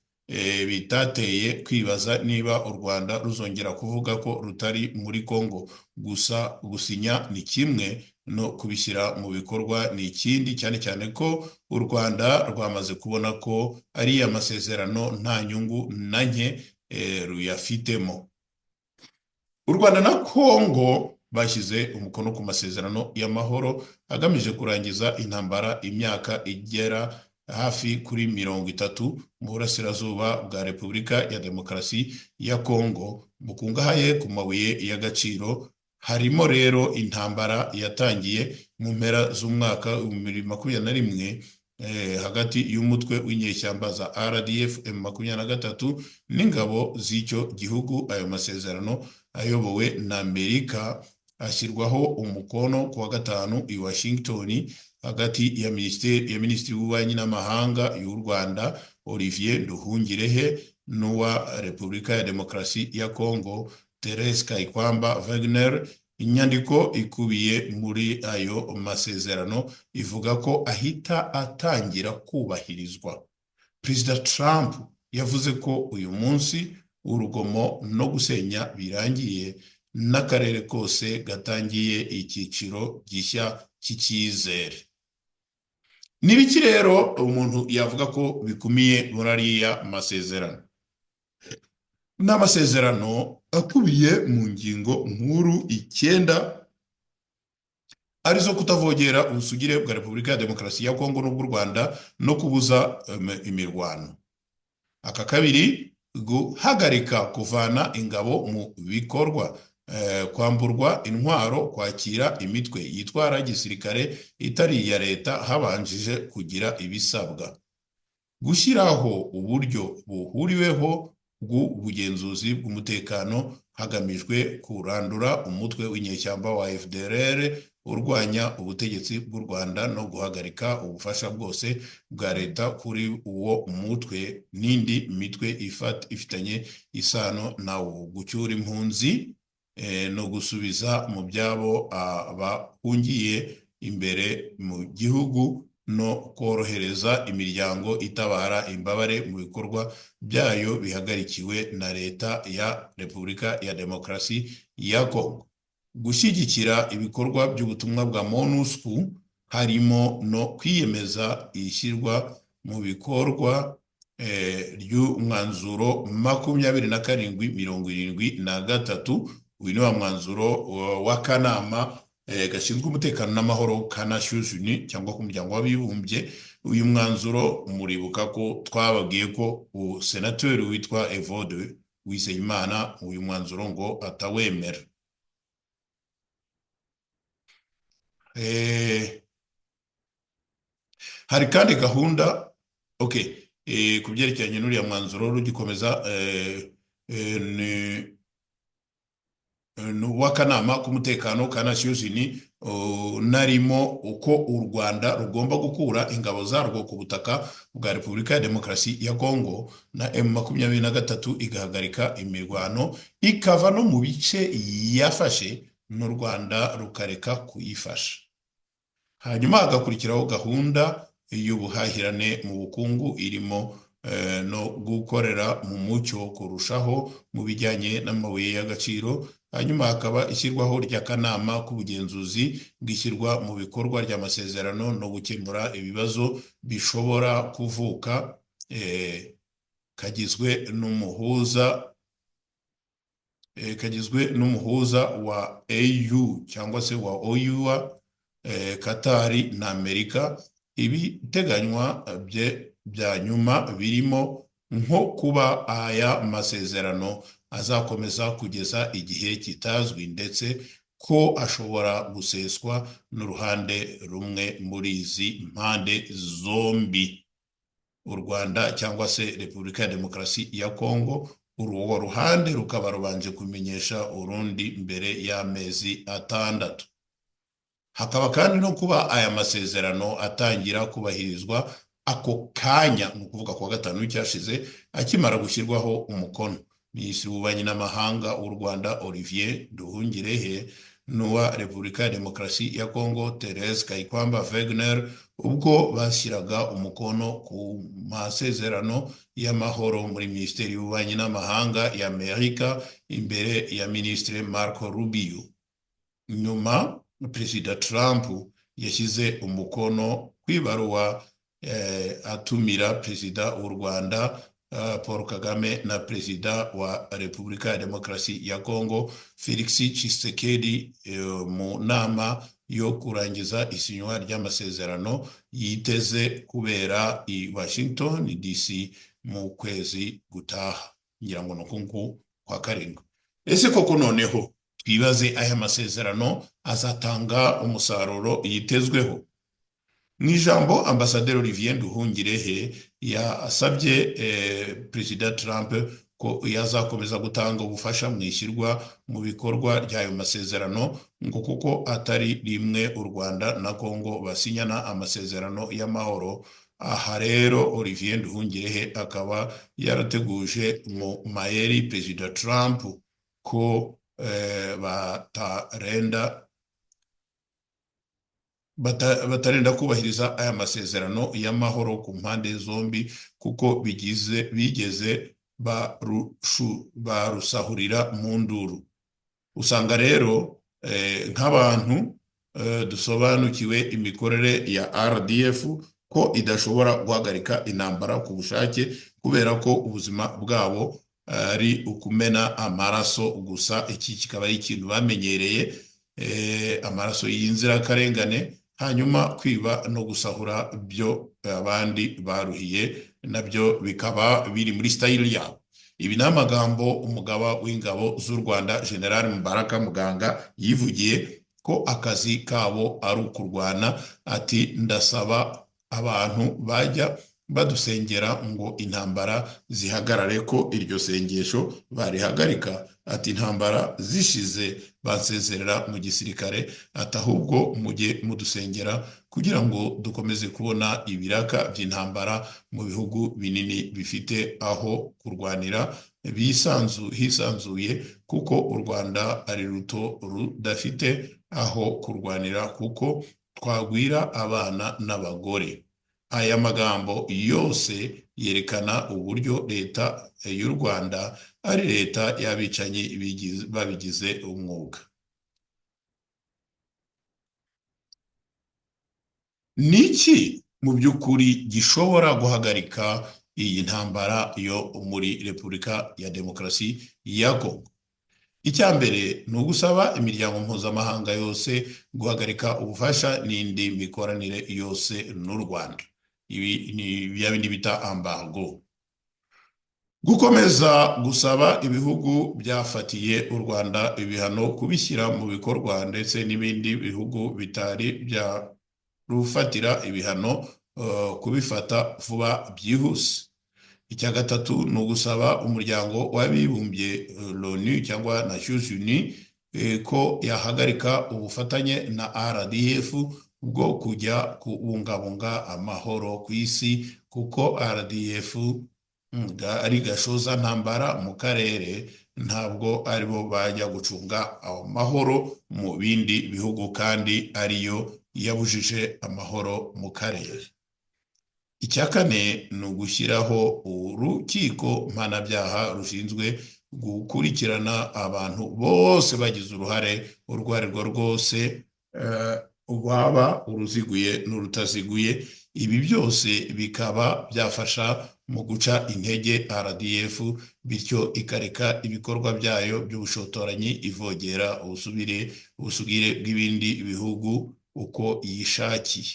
bitateye kwibaza niba u Rwanda ruzongera kuvuga ko rutari muri Congo. Gusa gusinya ni kimwe, no kubishyira mu bikorwa ni ikindi, cyane cyane ko u Rwanda rwamaze kubona ko ariya masezerano nta nyungu na nke ruyafitemo. U Rwanda na Congo bashyize umukono ku masezerano y'amahoro agamije kurangiza intambara imyaka igera hafi kuri 30 mu burasirazuba bwa Repubulika ya Demokarasi ya Kongo bukungahaye ku mabuye y'agaciro. Harimo rero intambara yatangiye mu mpera z'umwaka 2021 hagati y'umutwe w'inyeshyamba za RDF M23 n'ingabo z'icyo gihugu. Ayo masezerano ayobowe na Amerika ashyirwaho umukono ku wa gatanu i Washington hagati ya minisiteri ya minisitiri w'ububanyi n'amahanga y'u Rwanda, Olivier Nduhungirehe, n'uwa Repubulika ya Demokarasi ya Congo, Therese Kayikwamba Wagner. Inyandiko ikubiye muri ayo masezerano ivuga ko ahita atangira kubahirizwa. Perezida Trump yavuze ko uyu munsi urugomo no gusenya birangiye, n'akarere kose gatangiye icyiciro gishya cy'icyizere. Ni biki rero umuntu yavuga ko bikumiye muri ariya masezerano? Ni amasezerano akubiye mu ngingo nkuru icyenda, arizo kutavogera ubusugire bwa Repubulika ya Demokarasi ya Kongo n'ubw'u Rwanda no kubuza imirwano. Aka kabiri Guhagarika kuvana ingabo mu bikorwa, kwamburwa intwaro, kwakira imitwe yitwara gisirikare itari iya leta habanjije kugira ibisabwa, gushyiraho uburyo buhuriweho bw'ubugenzuzi bw'umutekano hagamijwe kurandura umutwe w'inyeshyamba wa FDLR urwanya ubutegetsi bw'u Rwanda no guhagarika ubufasha bwose bwa leta kuri uwo mutwe n'indi mitwe ifitanye isano nawo, gucyura impunzi no gusubiza mu byabo abahungiye imbere mu gihugu no korohereza imiryango itabara imbabare mu bikorwa byayo bihagarikiwe na leta ya Repubulika ya Demokarasi ya Kongo, gushyigikira ibikorwa by'ubutumwa bwa MONUSCO harimo no kwiyemeza ishyirwa mu bikorwa ry'umwanzuro 2773. Uyu ni wa mwanzuro w'akanama gashinzwe umutekano n'amahoro ka Nations Unies cyangwa ku muryango w'abibumbye. Uyu mwanzuro muribuka ko twababwiye ko senateri witwa Evode Uwizeyimana uyu mwanzuro ngo atawemera. Hari kandi gahunda ku byerekeranye n'uriya mwanzuro rugikomeza ni w'akanama k'umutekano ka Nations Unies, narimo uko u Rwanda rugomba gukura ingabo zarwo ku butaka bwa Repubulika ya Demokarasi ya Kongo na M23 igahagarika imirwano ikava no mu bice yafashe n'u Rwanda rukareka kuyifasha. Hanyuma hagakurikiraho gahunda y'ubuhahirane mu bukungu irimo no gukorera mu mucyo kurushaho mu bijyanye n'amabuye y'agaciro. Hanyuma hakaba ishyirwaho ry'akanama k'ubugenzuzi bw'ishyirwa mu bikorwa ry'amasezerano no gukemura ibibazo bishobora kuvuka, kagizwe n'umuhuza wa AU cyangwa se wa OUA, Katari na Amerika. Ibiteganywa bya nyuma birimo nko kuba aya masezerano azakomeza kugeza igihe kitazwi ndetse ko ashobora guseswa n'uruhande rumwe muri izi mpande zombi, u Rwanda cyangwa se Repubulika ya Demokarasi ya Kongo. Urwo ruhande rukaba rubanje kumenyesha urundi mbere y'amezi 6. Hakaba kandi no kuba aya masezerano atangira kubahirizwa ako kanya, ni ukuvuga kuwa gatanu w'icyashize akimara gushyirwaho umukono. Minisitiri w'Ububanyi n'Amahanga w'u Rwanda Olivier Nduhungirehe n'uwa Repubulika ya Demokarasi ya Kongo Therese Kayikwamba Wagner ubwo bashyiraga umukono ku masezerano y'amahoro muri Minisiteri y'Ububanyi n'Amahanga ya Amerika imbere ya Minisitiri Marco Rubio. Nyuma Perezida Trump yashyize umukono ku ibaruwa atumira Perezida w'u Rwanda Paul Kagame na Perezida wa Repubulika ya Demokarasi ya Kongo Felix Tshisekedi mu nama yo kurangiza isinywa ry'amasezerano yiteze kubera i Washington DC mu kwezi gutaha, ngira ngo ni kwa 7. Ese koko noneho twibaze aya masezerano azatanga umusaruro yitezweho? Mu ijambo Ambasaderi Olivier Nduhungirehe yasabye Perezida Trump ko yazakomeza gutanga ubufasha mu ishyirwa mu bikorwa ry'ayo masezerano, ngo kuko atari rimwe u Rwanda na Kongo basinyana amasezerano y'amahoro. Aha rero Olivier Nduhungirehe akaba yarateguje mu mayeri Perezida Trump ko batarenda kubahiriza aya masezerano y'amahoro ku mpande zombi, kuko bigeze barusahurira mu nduru. Usanga rero nk'abantu dusobanukiwe imikorere ya RDF ko idashobora guhagarika intambara ku bushake, kubera ko ubuzima bwabo ari ukumena amaraso gusa. Iki kikaba ari ikintu bamenyereye, amaraso y'inzirakarengane, hanyuma kwiba no gusahura byo abandi baruhiye nabyo bikaba biri muri style yabo. Ibi ni amagambo umugaba w'ingabo z'u Rwanda, General Mubaraka Muganga, yivugiye ko akazi kabo ari ukurwana. Ati: "Ndasaba abantu bajya badusengera ngo intambara zihagarare, ko iryo sengesho barihagarika." Ati: "Intambara zishize bansezerera mu gisirikare." Ati: "Ahubwo mujye mudusengera kugira ngo dukomeze kubona ibiraka by'intambara mu bihugu binini bifite aho kurwanira hisanzuye, kuko u Rwanda ari ruto rudafite aho kurwanira, kuko twagwira abana n'abagore." Aya magambo yose yerekana uburyo leta y'u Rwanda ari leta y'abicanyi babigize umwuga. Ni iki mu by'ukuri gishobora guhagarika iyi ntambara yo muri Repubulika ya Demokarasi ya Kongo? Icya mbere ni ugusaba imiryango mpuzamahanga yose guhagarika ubufasha n'indi mikoranire yose n'u Rwanda. Ibi ni bya bindi bita embargo. Gukomeza gusaba ibihugu byafatiye u Rwanda ibihano kubishyira mu bikorwa, ndetse n'ibindi bihugu bitari byarufatira ibihano kubifata vuba byihuse. Icya gatatu ni ugusaba Umuryango w'Abibumbye, L'ONU cyangwa Nations Unies, ko yahagarika ubufatanye na RDF bwo kujya kubungabunga amahoro ku isi, kuko RDF ari gashoza ntambara mu karere, ntabwo aribo bajya gucunga amahoro mu bindi bihugu kandi ariyo yabujije amahoro mu karere. Icya kane ni ugushyiraho urukiko mpanabyaha rushinzwe gukurikirana abantu bose bagize uruhare urwo ari rwo rwose, rwaba uruziguye n'urutaziguye. Ibi byose bikaba byafasha mu guca intege RDF, bityo ikareka ibikorwa byayo by'ubushotoranyi ivogera ubusugire bw'ibindi bihugu uko yishakiye.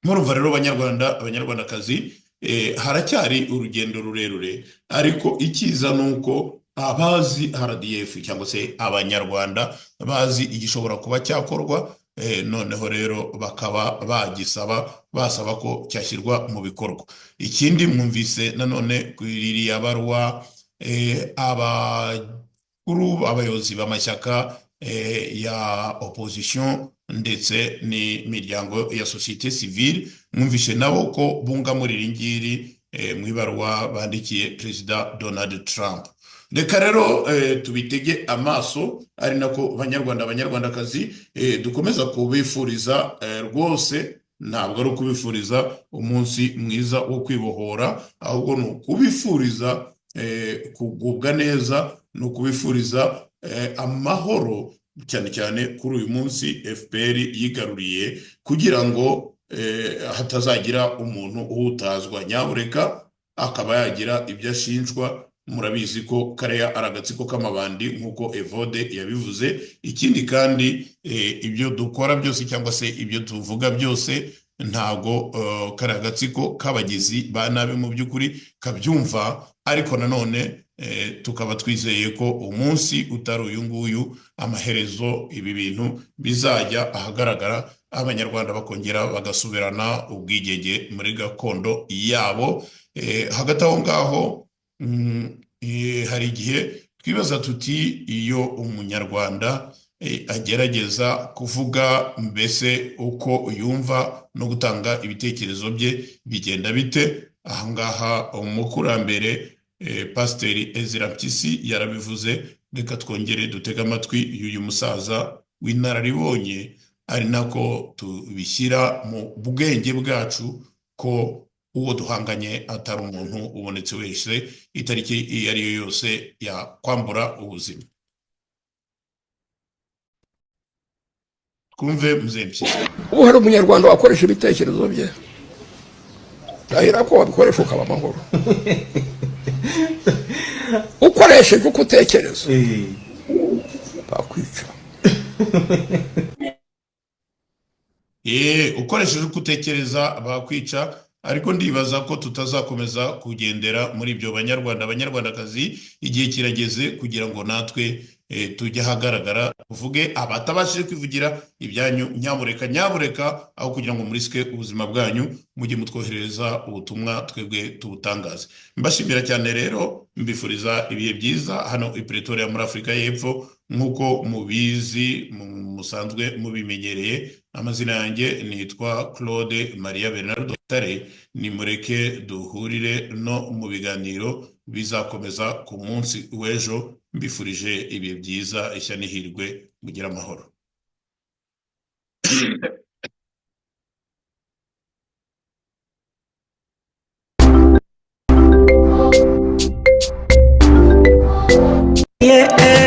Murumva rero, Banyarwanda, Abanyarwandakazi, haracyari urugendo rurerure, ariko icyiza ni uko abazi RDF cyangwa se Abanyarwanda bazi igishobora kuba cyakorwa, noneho rero bakaba bagisaba, basaba ko cyashyirwa mu bikorwa. Ikindi mwumvise nanone kuri iriya baruwa, abakuru, abayobozi b'amashyaka ya opposition ndetse n'imiryango ya société civile, mwumvise nabo ko bunga muri iri ngiri mu ibaruwa bandikiye Perezida Donald Trump. Reka rero tubitege amaso, ari nako, Banyarwanda, Abanyarwandakazi, dukomeza kubifuriza rwose. Ntabwo ari ukubifuriza umunsi mwiza wo kwibohora, ahubwo ni ukubifuriza kugubwa neza, ni ukubifuriza amahoro, cyane cyane kuri uyu munsi FPR yigaruriye, kugira ngo hatazagira umuntu uhutazwa nyabureka akaba yagira ibyo ashinjwa. Murabizi ko kariya ari agatsiko k'amabandi nk'uko Evode yabivuze. Ikindi kandi, ibyo dukora byose cyangwa se ibyo tuvuga byose, ntabwo kariya gatsiko k'abagizi ba nabi mu by'ukuri kabyumva, ariko nanone tukaba twizeye ko umunsi utari uyu nguyu, amaherezo ibi bintu bizajya ahagaragara, Abanyarwanda bakongera bagasubirana ubwigenge muri gakondo yabo. Hagati aho ngaho, hari igihe twibaza tuti: iyo Umunyarwanda agerageza kuvuga mbese uko yumva no gutanga ibitekerezo bye, bigenda bite? Ahangaha umukurambere Pasiteri Ezra Mpyisi yarabivuze. Reka twongere dutege amatwi y'uyu musaza w'inararibonye, ari nako tubishyira mu bwenge bwacu ko uwo duhanganye atari umuntu ubonetse wese itariki iyo ari yo yose yakwambura ubuzima. Twumve Muzehe Mpyisi. Ubu hari Umunyarwanda wakoresha ibitekerezo bye, ndahira ko wabikoresha ukaba amahoro. Ukoresheje uko utekereza, bakwica. Ukoresheje uko utekereza bakwica. Ariko ndibaza ko tutazakomeza kugendera muri ibyo. Banyarwanda, Banyarwandakazi, igihe kirageze kugira ngo natwe tujye ahagaragara, tuvuge. Abatabashije kwivugira ibyanyu, nyabureka, nyabureka, aho kugira ngo murisike ubuzima bwanyu, mujye mutwoherereza ubutumwa, twebwe tubutangaze. Mbashimira cyane rero, mbifuriza ibihe byiza hano i Pretoria muri Afurika y'Epfo. Nk'uko mubizi, musanzwe mubimenyereye, amazina yanjye nitwa Claude Maria Bernardo Tare. Nimureke duhurire no mu biganiro bizakomeza ku munsi w'ejo. Mbifurije ibihe byiza, ishya n'ihirwe, mugire amahoro. Yeah.